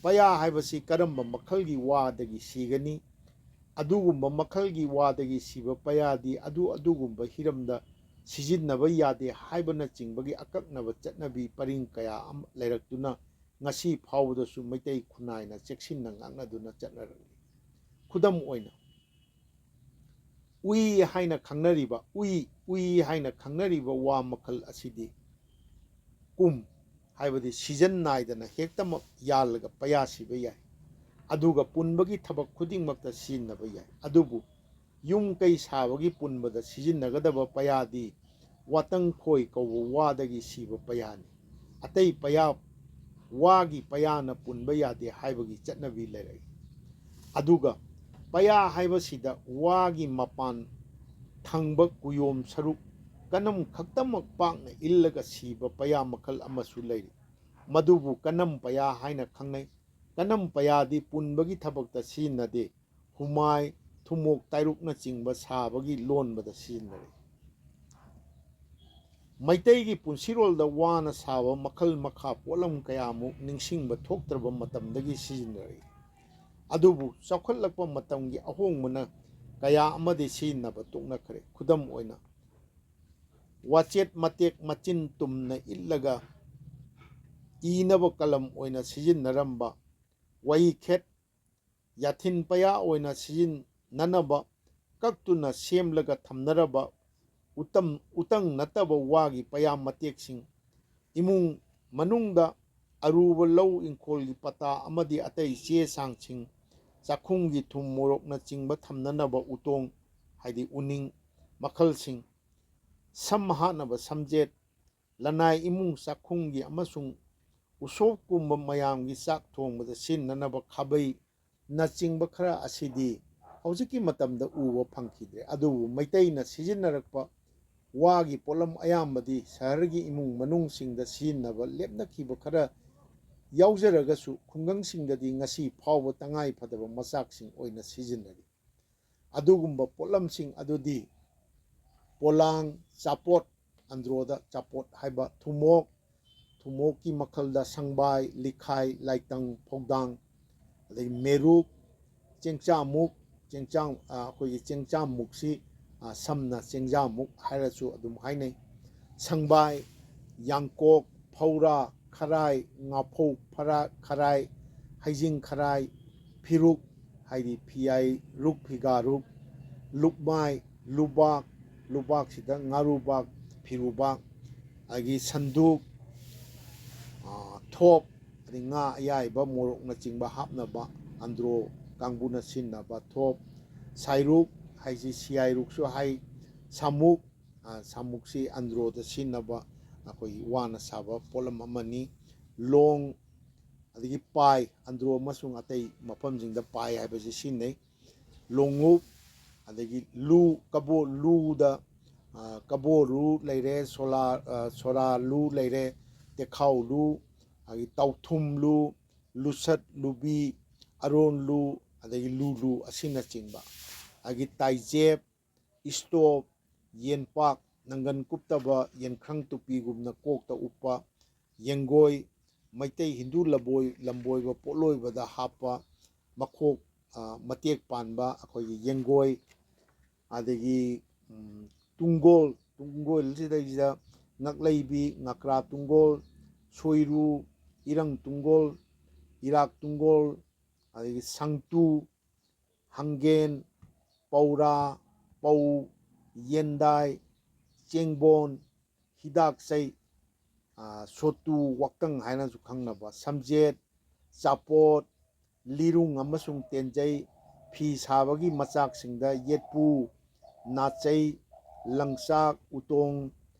ꯄꯌꯥ ꯍꯥꯏꯕꯁꯤ ꯀꯔꯝꯕ ꯃꯈꯜꯒꯤ ꯋꯥꯗꯒꯤ ꯁꯤꯒꯅꯤ? ꯑꯗꯨꯒꯨꯝꯕ ꯃꯈꯜꯒꯤ ꯋꯥꯗꯒꯤ ꯁꯤꯕ ꯄꯌꯥꯗꯤ ꯑꯗꯨ ꯑꯗꯨꯒꯨꯝꯕ ꯍꯤꯔꯝꯗ ꯁꯤꯖꯤꯟꯅꯕ ꯌꯥꯗꯦ ꯍꯥꯏꯕꯅꯆꯤꯡꯕꯒꯤ ꯑꯀꯛꯅꯕ ꯆꯠꯅꯕꯤ ꯄꯔꯤꯡ ꯀꯌꯥ ꯑꯃ ꯂꯩꯔꯛꯇꯨꯅ ꯉꯁꯤ ꯐꯥꯎꯕꯗꯁꯨ ꯃꯩꯇꯩ ꯈꯨꯟꯅꯥꯏꯅ ꯆꯦꯛꯁꯤꯟꯅ ꯉꯥꯛꯅꯗꯨꯅ ꯆꯠꯅꯔꯛꯂꯤ꯫ ꯈꯨꯗꯝ ꯑꯣꯏꯅ, ꯎꯏ ꯍꯥꯏꯅ ꯈꯪꯅꯔꯤꯕ, ꯎꯏ, ꯎꯏ ꯍꯥꯏꯅ ꯈꯪꯅꯔꯤꯕ ꯋꯥ ꯃꯈꯜ ꯑꯁꯤꯗꯤ ꯀꯨꯝ, ꯍꯥꯏꯕꯗꯤ ꯁꯤꯖꯟ ꯅꯥꯏꯗꯅ ꯍꯦꯛꯇꯃꯛ ꯌꯥꯜꯂꯒ ꯄꯌꯥ ꯁꯤꯕ ꯌꯥꯏ꯫ ꯑꯗꯨꯒ ꯄꯨꯟꯕꯒꯤ ꯊꯕꯛ ꯈꯨꯗꯤꯡꯃꯛꯇ ꯁꯤꯖꯤꯟꯅꯕ ꯌꯥꯏ꯫ ꯑꯗꯨꯕꯨ ꯌꯨꯝ ꯀꯩ ꯁꯥꯕꯒꯤ ꯄꯨꯟꯕꯗ ꯁꯤꯖꯤꯟꯅꯒꯗꯕ ꯄꯌꯥꯗꯤ ꯋꯥꯇꯪ ꯈꯣꯏ ꯀꯧꯕ ꯋꯥꯗꯒꯤ ꯁꯤꯕ ꯄꯌꯥꯅꯤ꯫ ꯑꯇꯩ ꯄꯌꯥ, ꯋꯥꯒꯤ ꯄꯌꯥꯅ ꯄꯨꯟꯕ ꯌꯥꯗꯦ ꯍꯥꯏꯕꯒꯤ ꯆꯠꯅꯕꯤ ꯂꯩꯔꯛꯏ꯫ ꯑꯗꯨꯒ ꯄꯌꯥ ꯍꯥꯏꯕꯁꯤꯗ ꯋꯥꯒꯤ ꯃꯄꯥꯟ ꯊꯪꯕ ꯀꯨꯌꯣꯝ ꯁꯔꯨꯛ ꯀꯅꯝ ꯈꯛꯇꯃꯛ ꯄꯥꯛꯅ ꯏꯜꯂꯒ ꯁꯤꯕ ꯄꯌꯥ ꯃꯈꯜ ꯑꯃꯁꯨ ꯂꯩꯔꯤ꯫ ꯃꯗꯨꯕꯨ ꯀꯅꯝ ꯄꯌꯥ ꯍꯥꯏꯅ ꯈꯪꯅꯩ꯫ ꯀꯅꯝ ꯄꯌꯥꯗꯤ ꯄꯨꯟꯕꯒꯤ ꯊꯕꯛꯇ ꯁꯤꯖꯤꯟꯅꯗꯦ꯫ ꯍꯨꯃꯥꯏ, ꯊꯨꯝꯃꯣꯛ ꯇꯥꯏꯔꯨꯛꯅꯆꯤꯡꯕ ꯁꯥꯕꯒꯤ ꯂꯣꯟꯕꯗ ꯁꯤꯖꯤꯟꯅꯔꯛꯏ꯫ ꯃꯩꯇꯩꯒꯤ ꯄꯨꯟꯁꯤꯔꯣꯜꯗ ꯋꯥꯅ ꯁꯥꯕ ꯃꯈꯜ ꯃꯈꯥ ꯄꯣꯠꯂꯝ ꯀꯌꯥꯃꯨꯛ ꯅꯤꯡꯁꯤꯡꯕ ꯊꯣꯛꯇ꯭ꯔꯕ ꯃꯇꯝꯗꯒꯤ ꯁꯤꯖꯤꯟꯅꯔꯛꯏ꯫ ꯑꯗꯨꯕꯨ ꯆꯥꯎꯈꯠꯂꯛꯄ ꯃꯇꯝꯒꯤ ꯑꯍꯣꯡꯕꯅ ꯀꯌꯥ ꯑꯃꯗꯤ ꯁꯤꯖꯤꯟꯅꯕ ꯇꯣꯛꯅꯈ꯭ꯔꯦ꯫ ꯈꯨꯗꯝ ꯑꯣꯏꯅ, ꯋꯥꯆꯦꯠ ꯃꯇꯦꯛ ꯃꯆꯤꯟ ꯇꯨꯝꯅ ꯏꯠꯂꯒ ꯏꯅꯕ ꯀꯂꯝ ꯑꯣꯏꯅ ꯁꯤꯖꯤꯟꯅꯔꯝꯕ, ꯋꯥꯍꯤꯈꯦꯠ, ꯌꯥꯊꯤꯟ ꯄꯌꯥ ꯑꯣꯏꯅ ꯁꯤꯖꯤꯟꯅꯅꯕ ꯀꯛꯇꯨꯅ ꯁꯦꯝꯂꯒ ꯊꯝꯅꯔꯕ ꯎꯇꯝ, ꯎꯇꯪ ꯅꯠꯇꯕ ꯋꯥꯒꯤ ꯄꯌꯥ ꯃꯇꯦꯛꯁꯤꯡ, ꯏꯃꯨꯡ ꯃꯅꯨꯡꯗ ꯑꯔꯨꯕ ꯂꯧ ꯏꯪꯈꯣꯜꯒꯤ ꯄꯇꯥ ꯑꯃꯗꯤ ꯑꯇꯩ ꯆꯦ ꯆꯥꯡꯁꯤꯡ, ꯆꯥꯛꯈꯨꯝꯒꯤ ꯊꯨꯝ ꯃꯣꯔꯣꯛꯅꯆꯤꯡꯕ ꯊꯝꯅꯅꯕ ꯎꯇꯣꯡ, ꯍꯥꯏꯗꯤ ꯎꯅꯤꯡ ꯃꯈꯜꯁꯤꯡ, ꯁꯝ ꯍꯥꯠꯅꯕ ꯁꯝꯖꯦꯠ, ꯂꯅꯥꯏ ꯏꯃꯨꯡ ꯆꯥꯛꯈꯨꯝꯒꯤ ꯑꯃꯁꯨꯡ ꯎꯁꯣꯞꯀꯨꯝꯕ ꯃꯌꯥꯝꯒꯤ ꯆꯥꯛ ꯊꯣꯡꯕꯗ ꯁꯤꯖꯤꯟꯅꯅꯕ ꯈꯥꯕꯩꯅꯆꯤꯡꯕ ꯈꯔ ꯑꯁꯤꯗꯤ ꯍꯧꯖꯤꯛꯀꯤ ꯃꯇꯝꯗ ꯎꯕ ꯐꯪꯈꯤꯗ꯭ꯔꯦ꯫ ꯑꯗꯨꯕꯨ ꯃꯩꯇꯩꯅ ꯁꯤꯖꯤꯟꯅꯔꯛꯄ ꯋꯥꯒꯤ ꯄꯣꯠꯂꯝ ꯑꯌꯥꯝꯕꯗꯤ ꯁꯍꯔꯒꯤ ꯏꯃꯨꯡ ꯃꯅꯨꯡꯁꯤꯡꯗ ꯁꯤꯖꯤꯟꯅꯕ ꯂꯦꯞꯅꯈꯤꯕ ꯈꯔ ꯌꯥꯎꯖꯔꯒꯁꯨ, ꯈꯨꯡꯒꯪꯁꯤꯡꯗꯗꯤ ꯉꯁꯤ ꯐꯥꯎꯕ ꯇꯉꯥꯏ ꯐꯗꯕ ꯃꯆꯥꯛꯁꯤꯡ ꯑꯣꯏꯅ ꯁꯤꯖꯤꯟꯅꯔꯤ꯫ ꯑꯗꯨꯒꯨꯝꯕ ꯄꯣꯠꯂꯝꯁꯤꯡ ꯑꯗꯨꯗꯤ ꯄꯣꯂꯥꯡ, ꯆꯥꯄꯣꯠ, ꯑꯟꯗ꯭ꯔꯣꯗ ꯆꯥꯄꯣꯠ ꯍꯥꯏꯕ ꯊꯨꯝꯃꯣꯛ, ꯊꯨꯝꯃꯣꯛꯀꯤ ꯃꯈꯜꯗ ꯁꯪꯕꯥꯏ, ꯂꯤꯈꯥꯏ, ꯂꯥꯏꯇꯪ, ꯐꯧꯗꯥꯡ, ꯑꯗꯒꯤ ꯃꯦꯔꯨꯛ, ꯆꯦꯡꯆꯥꯃꯨꯛ, ꯆꯦꯡꯆꯥꯝ, ꯑ, ꯑꯩꯈꯣꯏꯒꯤ ꯆꯦꯡꯆꯥꯃꯨꯛꯁꯤ, ꯑ, ꯁꯝꯅ ꯆꯦꯡꯖꯥꯃꯨꯛ ꯍꯥꯏꯔꯁꯨ ꯑꯗꯨꯝ ꯍꯥꯏꯅꯩ꯫ ꯁꯪꯕꯥꯏ, ꯌꯥꯡꯀꯣꯛ, ꯐꯧꯔꯥ, ꯈꯔꯥꯏ, ꯉꯥꯐꯧ ꯐꯔꯥ-, ꯈꯔꯥꯏ, ꯍꯩꯖꯤꯡ ꯈꯔꯥꯏ, ꯐꯤꯔꯨꯛ, ꯍꯥꯏꯗꯤ ꯐꯤꯌꯥꯏꯔꯨꯛ, ꯐꯤꯒꯥꯔꯨꯛ, ꯂꯨꯛꯃꯥꯏ, ꯂꯨꯕꯥꯛ, ꯂꯨꯕꯥꯛꯁꯤꯗ ꯉꯥꯔꯨꯕꯥꯛ, ꯐꯤꯔꯨꯕꯥꯛ, ꯑꯗꯒꯤ ꯁꯟꯗꯨꯛ, ꯑ, ꯊꯣꯞ, ꯑꯗꯩ ꯉꯥ ꯑꯌꯥꯏꯕ, ꯃꯣꯔꯣꯛꯅꯆꯤꯡꯕ ꯍꯥꯞꯅꯕ ꯑꯟꯗ꯭ꯔꯣ ꯀꯥꯡꯕꯨꯅ ꯁꯤꯖꯤꯟꯅꯕ ꯊꯣꯞ, ꯁꯥꯏꯔꯨꯛ ꯍꯥꯏꯁꯤ ꯁꯤꯌꯥꯏꯔꯨꯛꯁꯨ ꯍꯥꯏ, ꯁꯥꯃꯨꯛ, ꯑ, ꯁꯥꯃꯨꯛꯁꯤ ꯑꯟꯗ꯭ꯔꯣꯗ ꯁꯤꯖꯤꯟꯅꯕ ꯑꯩꯈꯣꯏꯒꯤ ꯋꯥꯅ ꯁꯥꯕ ꯄꯣꯠꯂꯝ ꯑꯃꯅꯤ꯫ ꯂꯣꯡ, ꯑꯗꯒꯤ ꯄꯥꯏ, ꯑꯟꯗ꯭ꯔꯣ ꯑꯃꯁꯨꯡ ꯑꯇꯩ ꯃꯐꯝꯁꯤꯡꯗ ꯄꯥꯏ ꯍꯥꯏꯕꯁꯤ ꯁꯤꯖꯤꯟꯅꯩ꯫ ꯂꯣꯡꯎꯞ, ꯑꯗꯒꯤ ꯂꯨ, ꯀꯕꯣ-, ꯂꯨꯗ, ꯑ, ꯀꯕꯣꯔꯨ ꯂꯩꯔꯦ, ꯁꯣꯂꯥ-, ꯑ, ꯁꯣꯔꯥ ꯂꯨ ꯂꯩꯔꯦ, ꯇꯦꯈꯥꯎ ꯂꯨ, ꯑꯗꯒꯤ ꯇꯥꯎꯊꯨꯝ ꯂꯨ, ꯂꯨꯁꯠ ꯂꯨꯕꯤ, ꯑꯔꯣꯟ ꯂꯨ, ꯑꯗꯒꯤ ꯂꯨ ꯂꯨ ꯑꯁꯤꯅꯆꯤꯡꯕ꯫ ꯑꯗꯒꯤ ꯇꯥꯏꯖꯦꯞ, ꯏꯁꯇꯣꯞ, ꯌꯦꯟꯄꯥꯛ, ꯅꯪꯒꯟ ꯀꯨꯞꯇꯕ ꯌꯦꯟꯈ꯭ꯔꯪ ꯇꯨꯄꯤꯒꯨꯝꯅ ꯀꯣꯛꯇ ꯎꯞꯄ, ꯌꯦꯡꯒꯣꯏ, ꯃꯩꯇꯩ ꯍꯤꯟꯗꯨ ꯂꯕꯣꯏ-, ꯂꯝꯕꯣꯏꯕ ꯄꯣꯠꯂꯣꯏꯕꯗ ꯍꯥꯞꯄ ꯃꯈꯣꯛ, ꯑ, ꯃꯇꯦꯛ ꯄꯥꯟꯕ ꯑꯩꯈꯣꯏꯒꯤ ꯌꯦꯡꯒꯣꯏ, ꯑꯗꯒꯤ, ꯎꯝ, ꯇꯨꯡꯒꯣꯜ, ꯇꯨꯡꯒꯣꯜꯁꯤꯗꯩꯁꯤꯗ ꯉꯛꯂꯩꯕꯤ, ꯉꯀ꯭ꯔꯥ ꯇꯨꯡꯒꯣꯜ, ꯁꯣꯏꯔꯨ, ꯏꯔꯪ ꯇꯨꯡꯒꯣꯜ, ꯏꯔꯥꯛ ꯇꯨꯡꯒꯣꯜ, ꯑꯗꯒꯤ ꯁꯪꯇꯨ, ꯍꯪꯒꯦꯟ, ꯄꯧꯔꯥ, ꯄꯧ, ꯌꯦꯟꯗꯥꯏ, ꯆꯦꯡꯕꯣꯟ, ꯍꯤꯗꯥꯛ ꯆꯩ, ꯑ, ꯁꯣꯇꯨ, ꯋꯥꯀꯪ ꯍꯥꯏꯅꯁꯨ ꯈꯪꯅꯕ, ꯁꯝꯖꯦꯠ, ꯆꯥꯄꯣꯠ, ꯂꯤꯔꯨꯡ ꯑꯃꯁꯨꯡ ꯇꯦꯟꯖꯩ, ꯐꯤ ꯁꯥꯕꯒꯤ ꯃꯆꯥꯛꯁꯤꯡꯗ ꯌꯦꯠꯄꯨ, ꯅꯥꯆꯩ, ꯂꯪꯆꯥꯛ, ꯎꯇꯣꯡ,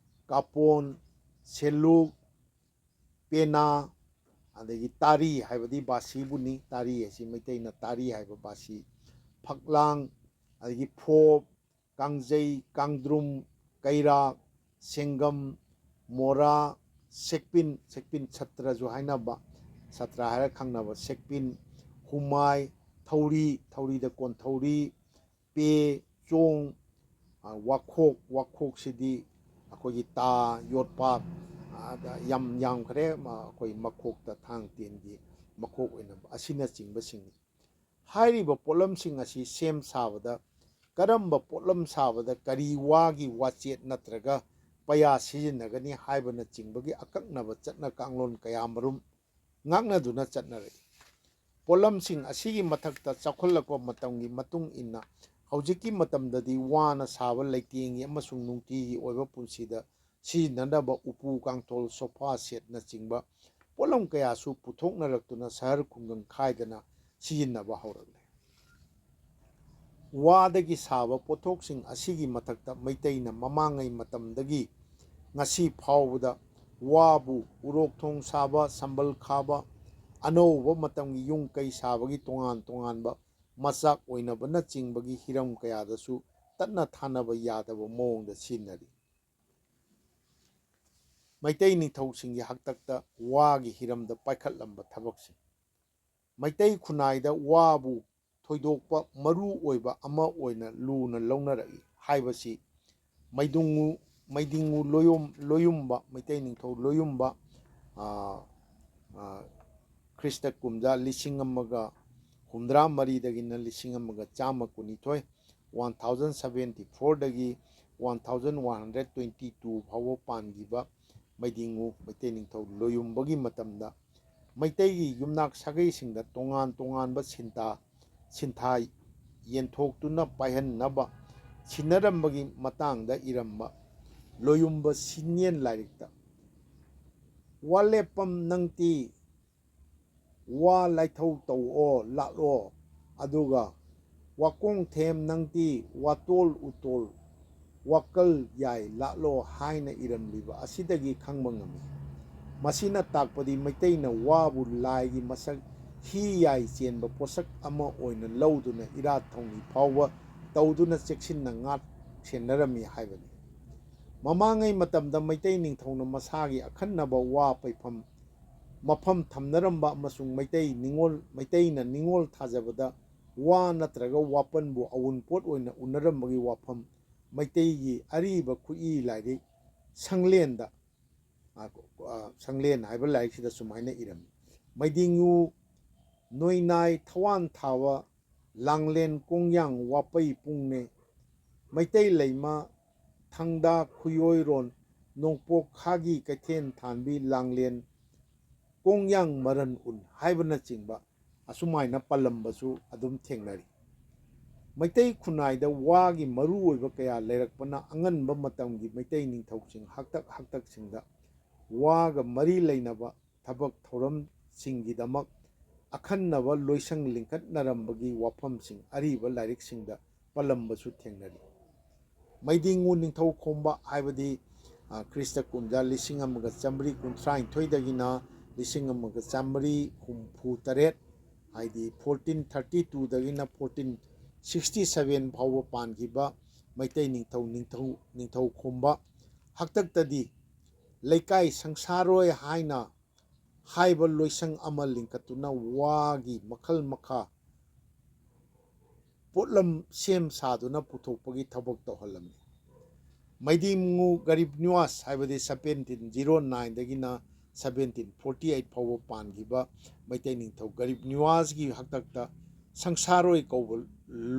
ꯀꯥꯄꯣꯟ, ꯁꯦꯂꯨꯛ, ꯄꯦꯅꯥ, ꯑꯗꯒꯤ ꯇꯥꯔꯤ ꯍꯥꯏꯕꯗꯤ ꯕꯥꯁꯤꯕꯨꯅꯤ꯫ ꯇꯥꯔꯤ ꯍꯥꯏꯁꯤ ꯃꯩꯇꯩꯅ ꯇꯥꯔꯤ ꯍꯥꯏꯕ ꯕꯥꯁꯤ꯫ ꯐꯛꯂꯥꯡ, ꯑꯗꯒꯤ ꯐꯣꯞ, ꯀꯥꯡꯖꯩ, ꯀꯥꯡꯗ꯭ꯔꯨꯝ, ꯀꯩꯔꯥꯛ, ꯁꯦꯡꯒꯝ, ꯃꯣꯔꯥ, ꯁꯦꯛꯄꯤꯟ, ꯁꯦꯛꯄꯤꯟ ꯁꯇ꯭ꯔꯁꯨ ꯍꯥꯏꯅꯕ, ꯁꯇ꯭ꯔ ꯍꯥꯏꯔ ꯈꯪꯅꯕ ꯁꯦꯛꯄꯤꯟ, ꯍꯨꯃꯥꯏ, ꯊꯧꯔꯤ, ꯊꯧꯔꯤꯗ ꯀꯣꯟꯊꯧꯔꯤ, ꯄꯦ, ꯆꯣꯡ, ꯋꯥꯈꯣꯛ, ꯋꯥꯈꯣꯛꯁꯤꯗꯤ ꯑꯩꯈꯣꯏꯒꯤ ꯇꯥ, ꯌꯣꯠꯄꯥꯛ, ꯑꯗ ꯌꯥꯝ ꯌꯥꯝꯈ꯭ꯔꯦ꯫ ꯑꯩꯈꯣꯏ ꯃꯈꯣꯛꯇ ꯊꯥꯡ ꯇꯦꯟꯒꯤ ꯃꯈꯣꯛ ꯑꯣꯏꯅ ꯑꯁꯤꯅꯆꯤꯡꯕꯁꯤꯡꯅꯤ꯫ ꯍꯥꯏꯔꯤꯕ ꯄꯣꯠꯂꯝꯁꯤꯡ ꯑꯁꯤ ꯁꯦꯝ ꯁꯥꯕꯗ ꯀꯔꯝꯕ ꯄꯣꯠꯂꯝ ꯁꯥꯕꯗ ꯀꯔꯤ ꯋꯥꯒꯤ ꯋꯥꯆꯦꯠ ꯅꯠꯇ꯭ꯔꯒ ꯄꯩꯌꯥ ꯁꯤꯖꯤꯟꯅꯒꯅꯤ ꯍꯥꯏꯕꯅꯆꯤꯡꯕꯒꯤ ꯑꯀꯛꯅꯕ ꯆꯠꯅ ꯀꯥꯡꯂꯣꯟ ꯀꯌꯥꯃꯔꯨꯝ ꯉꯥꯛꯅꯗꯨꯅ ꯆꯠꯅꯔꯛꯏ꯫ ꯄꯣꯠꯂꯝꯁꯤꯡ ꯑꯁꯤꯒꯤ ꯃꯊꯛꯇ ꯆꯥꯎꯈꯠꯂꯛꯄ ꯃꯇꯝꯒꯤ ꯃꯇꯨꯡ ꯏꯟꯅ ꯍꯧꯖꯤꯛꯀꯤ ꯃꯇꯝꯗꯗꯤ ꯋꯥꯅ ꯁꯥꯕ ꯂꯩꯇꯦꯡꯒꯤ ꯑꯃꯁꯨꯡ ꯅꯨꯡꯇꯤꯒꯤ ꯑꯣꯏꯕ ꯄꯨꯟꯁꯤꯗ ꯁꯤꯖꯤꯟꯅꯅꯕ ꯎꯄꯨ ꯀꯥꯡꯊꯣꯜ, ꯁꯣꯐꯥ ꯁꯦꯠꯅꯆꯤꯡꯕ ꯄꯣꯠꯂꯝ ꯀꯌꯥꯁꯨ ꯄꯨꯊꯣꯛꯅꯔꯛꯇꯨꯅ ꯁꯍꯔ ꯈꯨꯡꯒꯪ ꯈꯥꯏꯗꯅ ꯁꯤꯖꯤꯟꯅꯕ ꯍꯧꯔꯛꯂꯦ꯫ ꯋꯥꯗꯒꯤ ꯁꯥꯕ ꯄꯣꯠꯊꯣꯛꯁꯤꯡ ꯑꯁꯤꯒꯤ ꯃꯊꯛꯇ ꯃꯩꯇꯩꯅ ꯃꯃꯥꯡꯉꯩ ꯃꯇꯝꯗꯒꯤ ꯉꯁꯤ ꯐꯥꯎꯕꯗ ꯋꯥꯕꯨ ꯎꯔꯣꯛ ꯊꯣꯡ ꯁꯥꯕ, ꯁꯝꯕꯜ ꯈꯥꯕ, ꯑꯅꯧꯕ ꯃꯇꯝꯒꯤ ꯌꯨꯝ ꯀꯩ ꯁꯥꯕꯒꯤ ꯇꯣꯉꯥꯟ ꯇꯣꯉꯥꯟꯕ ꯃꯆꯥꯛ ꯑꯣꯏꯅꯕꯅꯆꯤꯡꯕꯒꯤ ꯍꯤꯔꯝ ꯀꯌꯥꯗꯁꯨ ꯇꯠꯅ ꯊꯥꯅꯕ ꯌꯥꯗꯕ ꯃꯑꯣꯡꯗ ꯁꯤꯖꯤꯟꯅꯔꯤ꯫ ꯃꯩꯇꯩ ꯅꯤꯡꯊꯧꯁꯤꯡꯒꯤ ꯍꯥꯛꯇꯛꯇ ꯋꯥꯒꯤ ꯍꯤꯔꯝꯗ ꯄꯥꯏꯈꯠꯂꯝꯕ ꯊꯕꯛꯁꯤꯡ꯫ ꯃꯩꯇꯩ ꯈꯨꯟꯅꯥꯏꯗ ꯋꯥꯕꯨ ꯊꯣꯏꯗꯣꯛꯄ ꯃꯔꯨ ꯑꯣꯏꯕ ꯑꯃ ꯑꯣꯏꯅ ꯂꯨꯅ ꯂꯧꯅꯔꯛꯏ ꯍꯥꯏꯕꯁꯤ ꯃꯩꯗꯨꯡꯉꯨ, ꯃꯩꯗꯤꯡꯉꯨ ꯂꯣꯌꯨꯝ-, ꯂꯣꯌꯨꯝꯕ, ꯃꯩꯇꯩ ꯅꯤꯡꯊꯧ ꯂꯣꯌꯨꯝꯕ, ꯑꯥ, ꯑꯥ, ꯈ꯭ꯔꯤꯁꯇ ꯀꯨꯝꯖꯥ ꯂꯤꯁꯤꯡ ꯑꯃꯒ ꯍꯨꯝꯗ꯭ꯔꯥ ꯃꯔꯤꯗꯒꯤꯅ ꯂꯤꯁꯤꯡ ꯑꯃꯒ ꯆꯥꯝꯃ ꯀꯨꯟꯅꯤꯊꯣꯏ, ꯋꯥꯟ ꯊꯥꯎꯖꯟ ꯁꯕꯦꯟꯇꯤ ꯐꯣꯔꯗꯒꯤ one thousand one hundred twenty two ꯐꯥꯎꯕ ꯄꯥꯟꯈꯤꯕ ꯃꯩꯗꯤꯡꯉꯨ ꯃꯩꯇꯩ ꯅꯤꯡꯊꯧ ꯂꯣꯌꯨꯝꯕꯒꯤ ꯃꯇꯝꯗ ꯃꯩꯇꯩꯒꯤ ꯌꯨꯝꯅꯥꯛ ꯁꯥꯒꯩꯁꯤꯡꯗ ꯇꯣꯉꯥꯟ ꯇꯣꯉꯥꯟꯕ ꯁꯤꯟꯊꯥ, ꯁꯤꯟꯊꯥ ꯌꯦꯟꯊꯣꯛꯇꯨꯅ ꯄꯥꯏꯍꯟꯅꯕ ꯁꯤꯟꯅꯔꯝꯕꯒꯤ ꯃꯇꯥꯡꯗ ꯏꯔꯝꯕ ꯂꯣꯌꯨꯝꯕ ꯁꯤꯟꯌꯦꯟ ꯂꯥꯏꯔꯤꯛꯇ, "ꯋꯥꯂꯦꯞꯄꯝ ꯅꯪꯇꯤ ꯋꯥ ꯂꯥꯏꯊꯧ ꯇꯧꯑꯣ ꯂꯥꯛꯂꯣ, ꯑꯗꯨꯒ ꯋꯥꯀꯣꯡꯊꯦꯝ ꯅꯪꯇꯤ ꯋꯥꯇꯣꯜ ꯎꯇꯣꯜ, ꯋꯥꯀꯜ ꯌꯥꯏ ꯂꯥꯠꯂꯣ ꯍꯥꯏꯅ ꯏꯔꯝꯂꯤꯕ ꯑꯁꯤꯗꯒꯤ ꯈꯪꯕ ꯉꯝꯃꯤ꯫ ꯃꯁꯤꯅ ꯇꯥꯛꯄꯗꯤ ꯃꯩꯇꯩꯅ ꯋꯥꯕꯨ ꯂꯥꯏꯒꯤ ꯃꯁꯛ ꯍꯤ ꯌꯥꯏ ꯆꯦꯟꯕ ꯄꯣꯠꯁꯛ ꯑꯃ ꯑꯣꯏꯅ ꯂꯧꯗꯨꯅ ꯏꯔꯥꯠ ꯊꯧꯅꯤ ꯐꯥꯎꯕ ꯇꯧꯗꯨꯅ ꯆꯦꯛꯁꯤꯟꯅ ꯉꯥꯛ ꯁꯦꯟꯅꯔꯝꯃꯤ ꯍꯥꯏꯕꯅꯤ꯫ ꯃꯃꯥꯡꯉꯩ ꯃꯇꯝꯗ ꯃꯩꯇꯩ ꯅꯤꯡꯊꯧꯅ ꯃꯁꯥꯒꯤ ꯑꯈꯟꯅꯕ ꯋꯥ ꯄꯩꯐꯝ ꯃꯐꯝ ꯊꯝꯅꯔꯝꯕ ꯑꯃꯁꯨꯡ ꯃꯩꯇꯩ ꯅꯤꯉꯣꯜ, ꯃꯩꯇꯩꯅ ꯅꯤꯉꯣꯜ ꯊꯥꯖꯕꯗ ꯋꯥ ꯅꯠꯇ꯭ꯔꯒ ꯋꯥꯄꯟꯕꯨ ꯑꯎꯟꯄꯣꯠ ꯑꯣꯏꯅ ꯎꯅꯔꯝꯕꯒꯤ ꯋꯥꯐꯝ ꯃꯩꯇꯩꯒꯤ ꯑꯔꯤꯕ ꯈꯨꯠꯏ ꯂꯥꯏꯔꯤꯛ ꯁꯪꯂꯦꯟꯗ, ꯑ, ꯑ, ꯁꯪꯂꯦꯟ ꯍꯥꯏꯕ ꯂꯥꯏꯔꯤꯛꯁꯤꯗ ꯁꯨꯃꯥꯏꯅ ꯏꯔꯝꯃꯤ: "ꯃꯩꯗꯤꯡꯉꯨ ꯅꯣꯏꯅꯥꯏ ꯊꯋꯥꯟ ꯊꯥꯕ ꯂꯥꯡꯂꯦꯟ ꯀꯣꯡꯌꯥꯡ ꯋꯥꯄꯩ ꯄꯨꯡꯅꯦ꯫ ꯃꯩꯇꯩ ꯂꯩꯃ ꯊꯥꯡꯗꯥ ꯈꯨꯌꯣꯏꯔꯣꯟ ꯅꯣꯡꯄꯣꯛ ꯈꯥꯒꯤ ꯀꯩꯊꯦꯟ ꯊꯥꯟꯕꯤ ꯂꯥꯡꯂꯦꯟ ꯀꯣꯡꯌꯥꯡ ꯃꯔꯟ ꯎꯟ" ꯍꯥꯏꯕꯅꯆꯤꯡꯕ ꯑꯁꯨꯃꯥꯏꯅ ꯄꯜꯂꯝꯕꯁꯨ ꯑꯗꯨꯝ ꯊꯦꯡꯅꯔꯤ꯫ ꯃꯩꯇꯩ ꯈꯨꯟꯅꯥꯏꯗ ꯋꯥꯒꯤ ꯃꯔꯨꯑꯣꯏꯕ ꯀꯌꯥ ꯂꯩꯔꯛꯄꯅ ꯑꯉꯟꯕ ꯃꯇꯝꯒꯤ ꯃꯩꯇꯩ ꯅꯤꯡꯊꯧꯁꯤꯡ ꯍꯥꯛꯇꯛ ꯍꯥꯛꯇꯛꯁꯤꯡꯗ ꯋꯥꯒ ꯃꯔꯤ ꯂꯩꯅꯕ ꯊꯕꯛ ꯊꯧꯔꯝꯁꯤꯡꯒꯤꯗꯃꯛ ꯑꯈꯟꯅꯕ ꯂꯣꯏꯁꯪ ꯂꯤꯡꯈꯠꯅꯔꯝꯕꯒꯤ ꯋꯥꯐꯝꯁꯤꯡ ꯑꯔꯤꯕ ꯂꯥꯏꯔꯤꯛꯁꯤꯡꯗ ꯄꯜꯂꯝꯕꯁꯨ ꯊꯦꯡꯅꯔꯤ꯫ ꯃꯩꯗꯤꯡꯉꯨ ꯅꯤꯡꯊꯧ ꯈꯣꯝꯕ ꯍꯥꯏꯕꯗꯤ, ꯑ, ꯈ꯭ꯔꯤꯁꯇ ꯀꯨꯝꯖꯥ ꯂꯤꯁꯤꯡ ꯑꯃꯒ ꯆꯥꯃꯔꯤ ꯀꯨꯟꯊ꯭ꯔꯥ ꯅꯤꯊꯣꯏꯗꯒꯤꯅ ꯂꯤꯁꯤꯡ ꯑꯃꯒ ꯆꯥꯃꯔꯤ ꯍꯨꯝꯐꯨ ꯇꯔꯦꯠ, ꯍꯥꯏꯗꯤ fourteen thirty twoꯗꯒꯤꯅ fourteen sixty seven ꯐꯥꯎꯕ ꯄꯥꯟꯈꯤꯕ ꯃꯩꯇꯩ ꯅꯤꯡꯊꯧ, ꯅꯤꯡꯊꯧ, ꯅꯤꯡꯊꯧ ꯈꯣꯝꯕ ꯍꯥꯛꯇꯛꯇꯗꯤ ꯂꯩꯀꯥꯏ ꯁꯪꯁꯥꯔꯣꯏ ꯍꯥꯏꯅ ꯍꯥꯏꯕ ꯂꯣꯏꯁꯪ ꯑꯃ ꯂꯤꯡꯈꯠꯇꯨꯅ ꯋꯥꯒꯤ ꯃꯈꯜ ꯃꯈꯥ ꯄꯣꯠꯂꯝ ꯁꯦꯝ ꯁꯥꯗꯨꯅ ꯄꯨꯊꯣꯛꯄꯒꯤ ꯊꯕꯛ ꯇꯧꯍꯜꯂꯝꯃꯤ꯫ ꯃꯩꯗꯤꯡꯉꯨ ꯒꯔꯤꯕ ꯅꯤꯋꯥꯖ ꯍꯥꯏꯕꯗꯤ seventeen zero nineꯗꯒꯤꯅ seventeen forty eight ꯐꯥꯎꯕ ꯄꯥꯟꯈꯤꯕ ꯃꯩꯇꯩ ꯅꯤꯡꯊꯧ ꯒꯔꯤꯕ ꯅꯤꯋꯥꯖꯒꯤ ꯍꯥꯛꯇꯛꯇ ꯁꯪꯁꯥꯔꯣꯏ ꯀꯧꯕ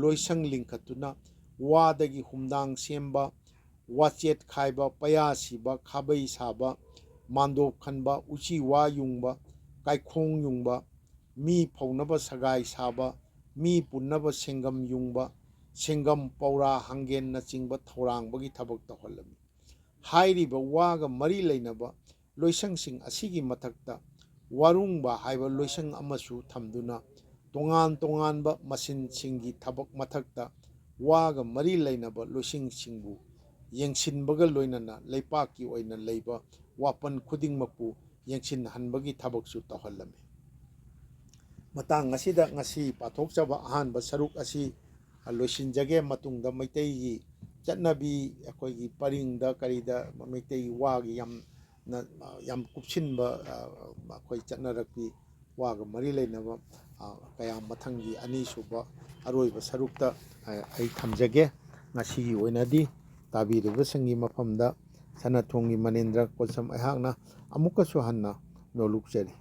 ꯂꯣꯏꯁꯪ ꯂꯤꯡꯈꯠꯇꯨꯅ ꯋꯥꯗꯒꯤ ꯍꯨꯝꯗꯥꯡ ꯁꯦꯝꯕ, ꯋꯥꯆꯦꯠ ꯈꯥꯏꯕ, ꯄꯌꯥ ꯁꯤꯕ, ꯈꯥꯕꯩ ꯁꯥꯕ, ꯃꯥꯟꯗꯣꯞ ꯈꯟꯕ, ꯎꯆꯤ ꯋꯥ ꯌꯨꯡꯕ, ꯀꯥꯏꯈꯣꯡ ꯌꯨꯡꯕ, ꯃꯤ ꯐꯧꯅꯕ ꯁꯒꯥꯏ ꯁꯥꯕ, ꯃꯤ ꯄꯨꯟꯅꯕ ꯁꯦꯡꯒꯝ ꯌꯨꯡꯕ, ꯁꯦꯡꯒꯝ, ꯄꯧꯔꯥ, ꯍꯥꯡꯒꯦꯟꯅꯆꯤꯡꯕ ꯊꯧꯔꯥꯡꯕꯒꯤ ꯊꯕꯛ ꯇꯧꯍꯜꯂꯝꯃꯤ꯫ ꯍꯥꯏꯔꯤꯕ ꯋꯥꯒ ꯃꯔꯤ ꯂꯩꯅꯕ ꯂꯣꯏꯁꯪꯁꯤꯡ ꯑꯁꯤꯒꯤ ꯃꯊꯛꯇ ꯋꯥꯔꯨꯡꯕ ꯍꯥꯏꯕ ꯂꯣꯏꯁꯪ ꯑꯃꯁꯨ ꯊꯝꯗꯨꯅ ꯇꯣꯉꯥꯟ ꯇꯣꯉꯥꯟꯕ ꯃꯁꯤꯟꯁꯤꯡꯒꯤ ꯊꯕꯛ ꯃꯊꯛꯇ ꯋꯥꯒ ꯃꯔꯤ ꯂꯩꯅꯕ ꯂꯣꯏꯁꯪꯁꯤꯡꯕꯨ ꯌꯦꯡꯁꯤꯟꯕꯒ ꯂꯣꯏꯅꯅ ꯂꯩꯄꯥꯛꯀꯤ ꯑꯣꯏꯅ ꯂꯩꯕ ꯋꯥꯄꯟ ꯈꯨꯗꯤꯡꯃꯛꯄꯨ ꯌꯦꯡꯁꯤꯟꯍꯟꯕꯒꯤ ꯊꯕꯛꯁꯨ ꯇꯧꯍꯜꯂꯝꯃꯤ꯫ ꯃꯇꯥꯡ ꯑꯁꯤꯗ ꯉꯁꯤ ꯄꯥꯊꯣꯛꯆꯕ ꯑꯍꯥꯟꯕ ꯁꯔꯨꯛ ꯑꯁꯤ ꯂꯣꯏꯁꯤꯟꯖꯒꯦ꯫ ꯃꯇꯨꯡꯗ ꯃꯩꯇꯩꯒꯤ ꯆꯠꯅꯕꯤ, ꯑꯩꯈꯣꯏꯒꯤ ꯄꯔꯤꯡꯗ ꯀꯔꯤꯗ ꯃꯩꯇꯩꯒꯤ ꯋꯥꯒꯤ ꯌꯥꯝꯅ, ꯌꯥꯝ ꯀꯨꯞꯁꯤꯟꯕ, ꯑꯩꯈꯣꯏ ꯆꯠꯅꯔꯛꯄꯤ ꯋꯥꯒ ꯃꯔꯤ ꯂꯩꯅꯕ ꯀꯌꯥ ꯃꯊꯪꯒꯤ ꯑꯅꯤꯁꯨꯕ ꯑꯔꯣꯏꯕ ꯁꯔꯨꯛꯇ ꯑꯩ ꯊꯝꯖꯒꯦ꯫ ꯉꯁꯤꯒꯤ ꯑꯣꯏꯅꯗꯤ ꯇꯥꯕꯤꯔꯤꯕꯁꯤꯡꯒꯤ ꯃꯐꯝꯗ ꯁꯅꯥꯊꯣꯡꯒꯤ ꯃꯅꯤꯟꯗ꯭ꯔ ꯀꯣꯜꯁꯝ ꯑꯩꯍꯥꯛꯅ ꯑꯃꯨꯛꯀꯁꯨ ꯍꯟꯅ ꯅꯣꯂꯨꯛꯆꯔꯤ꯫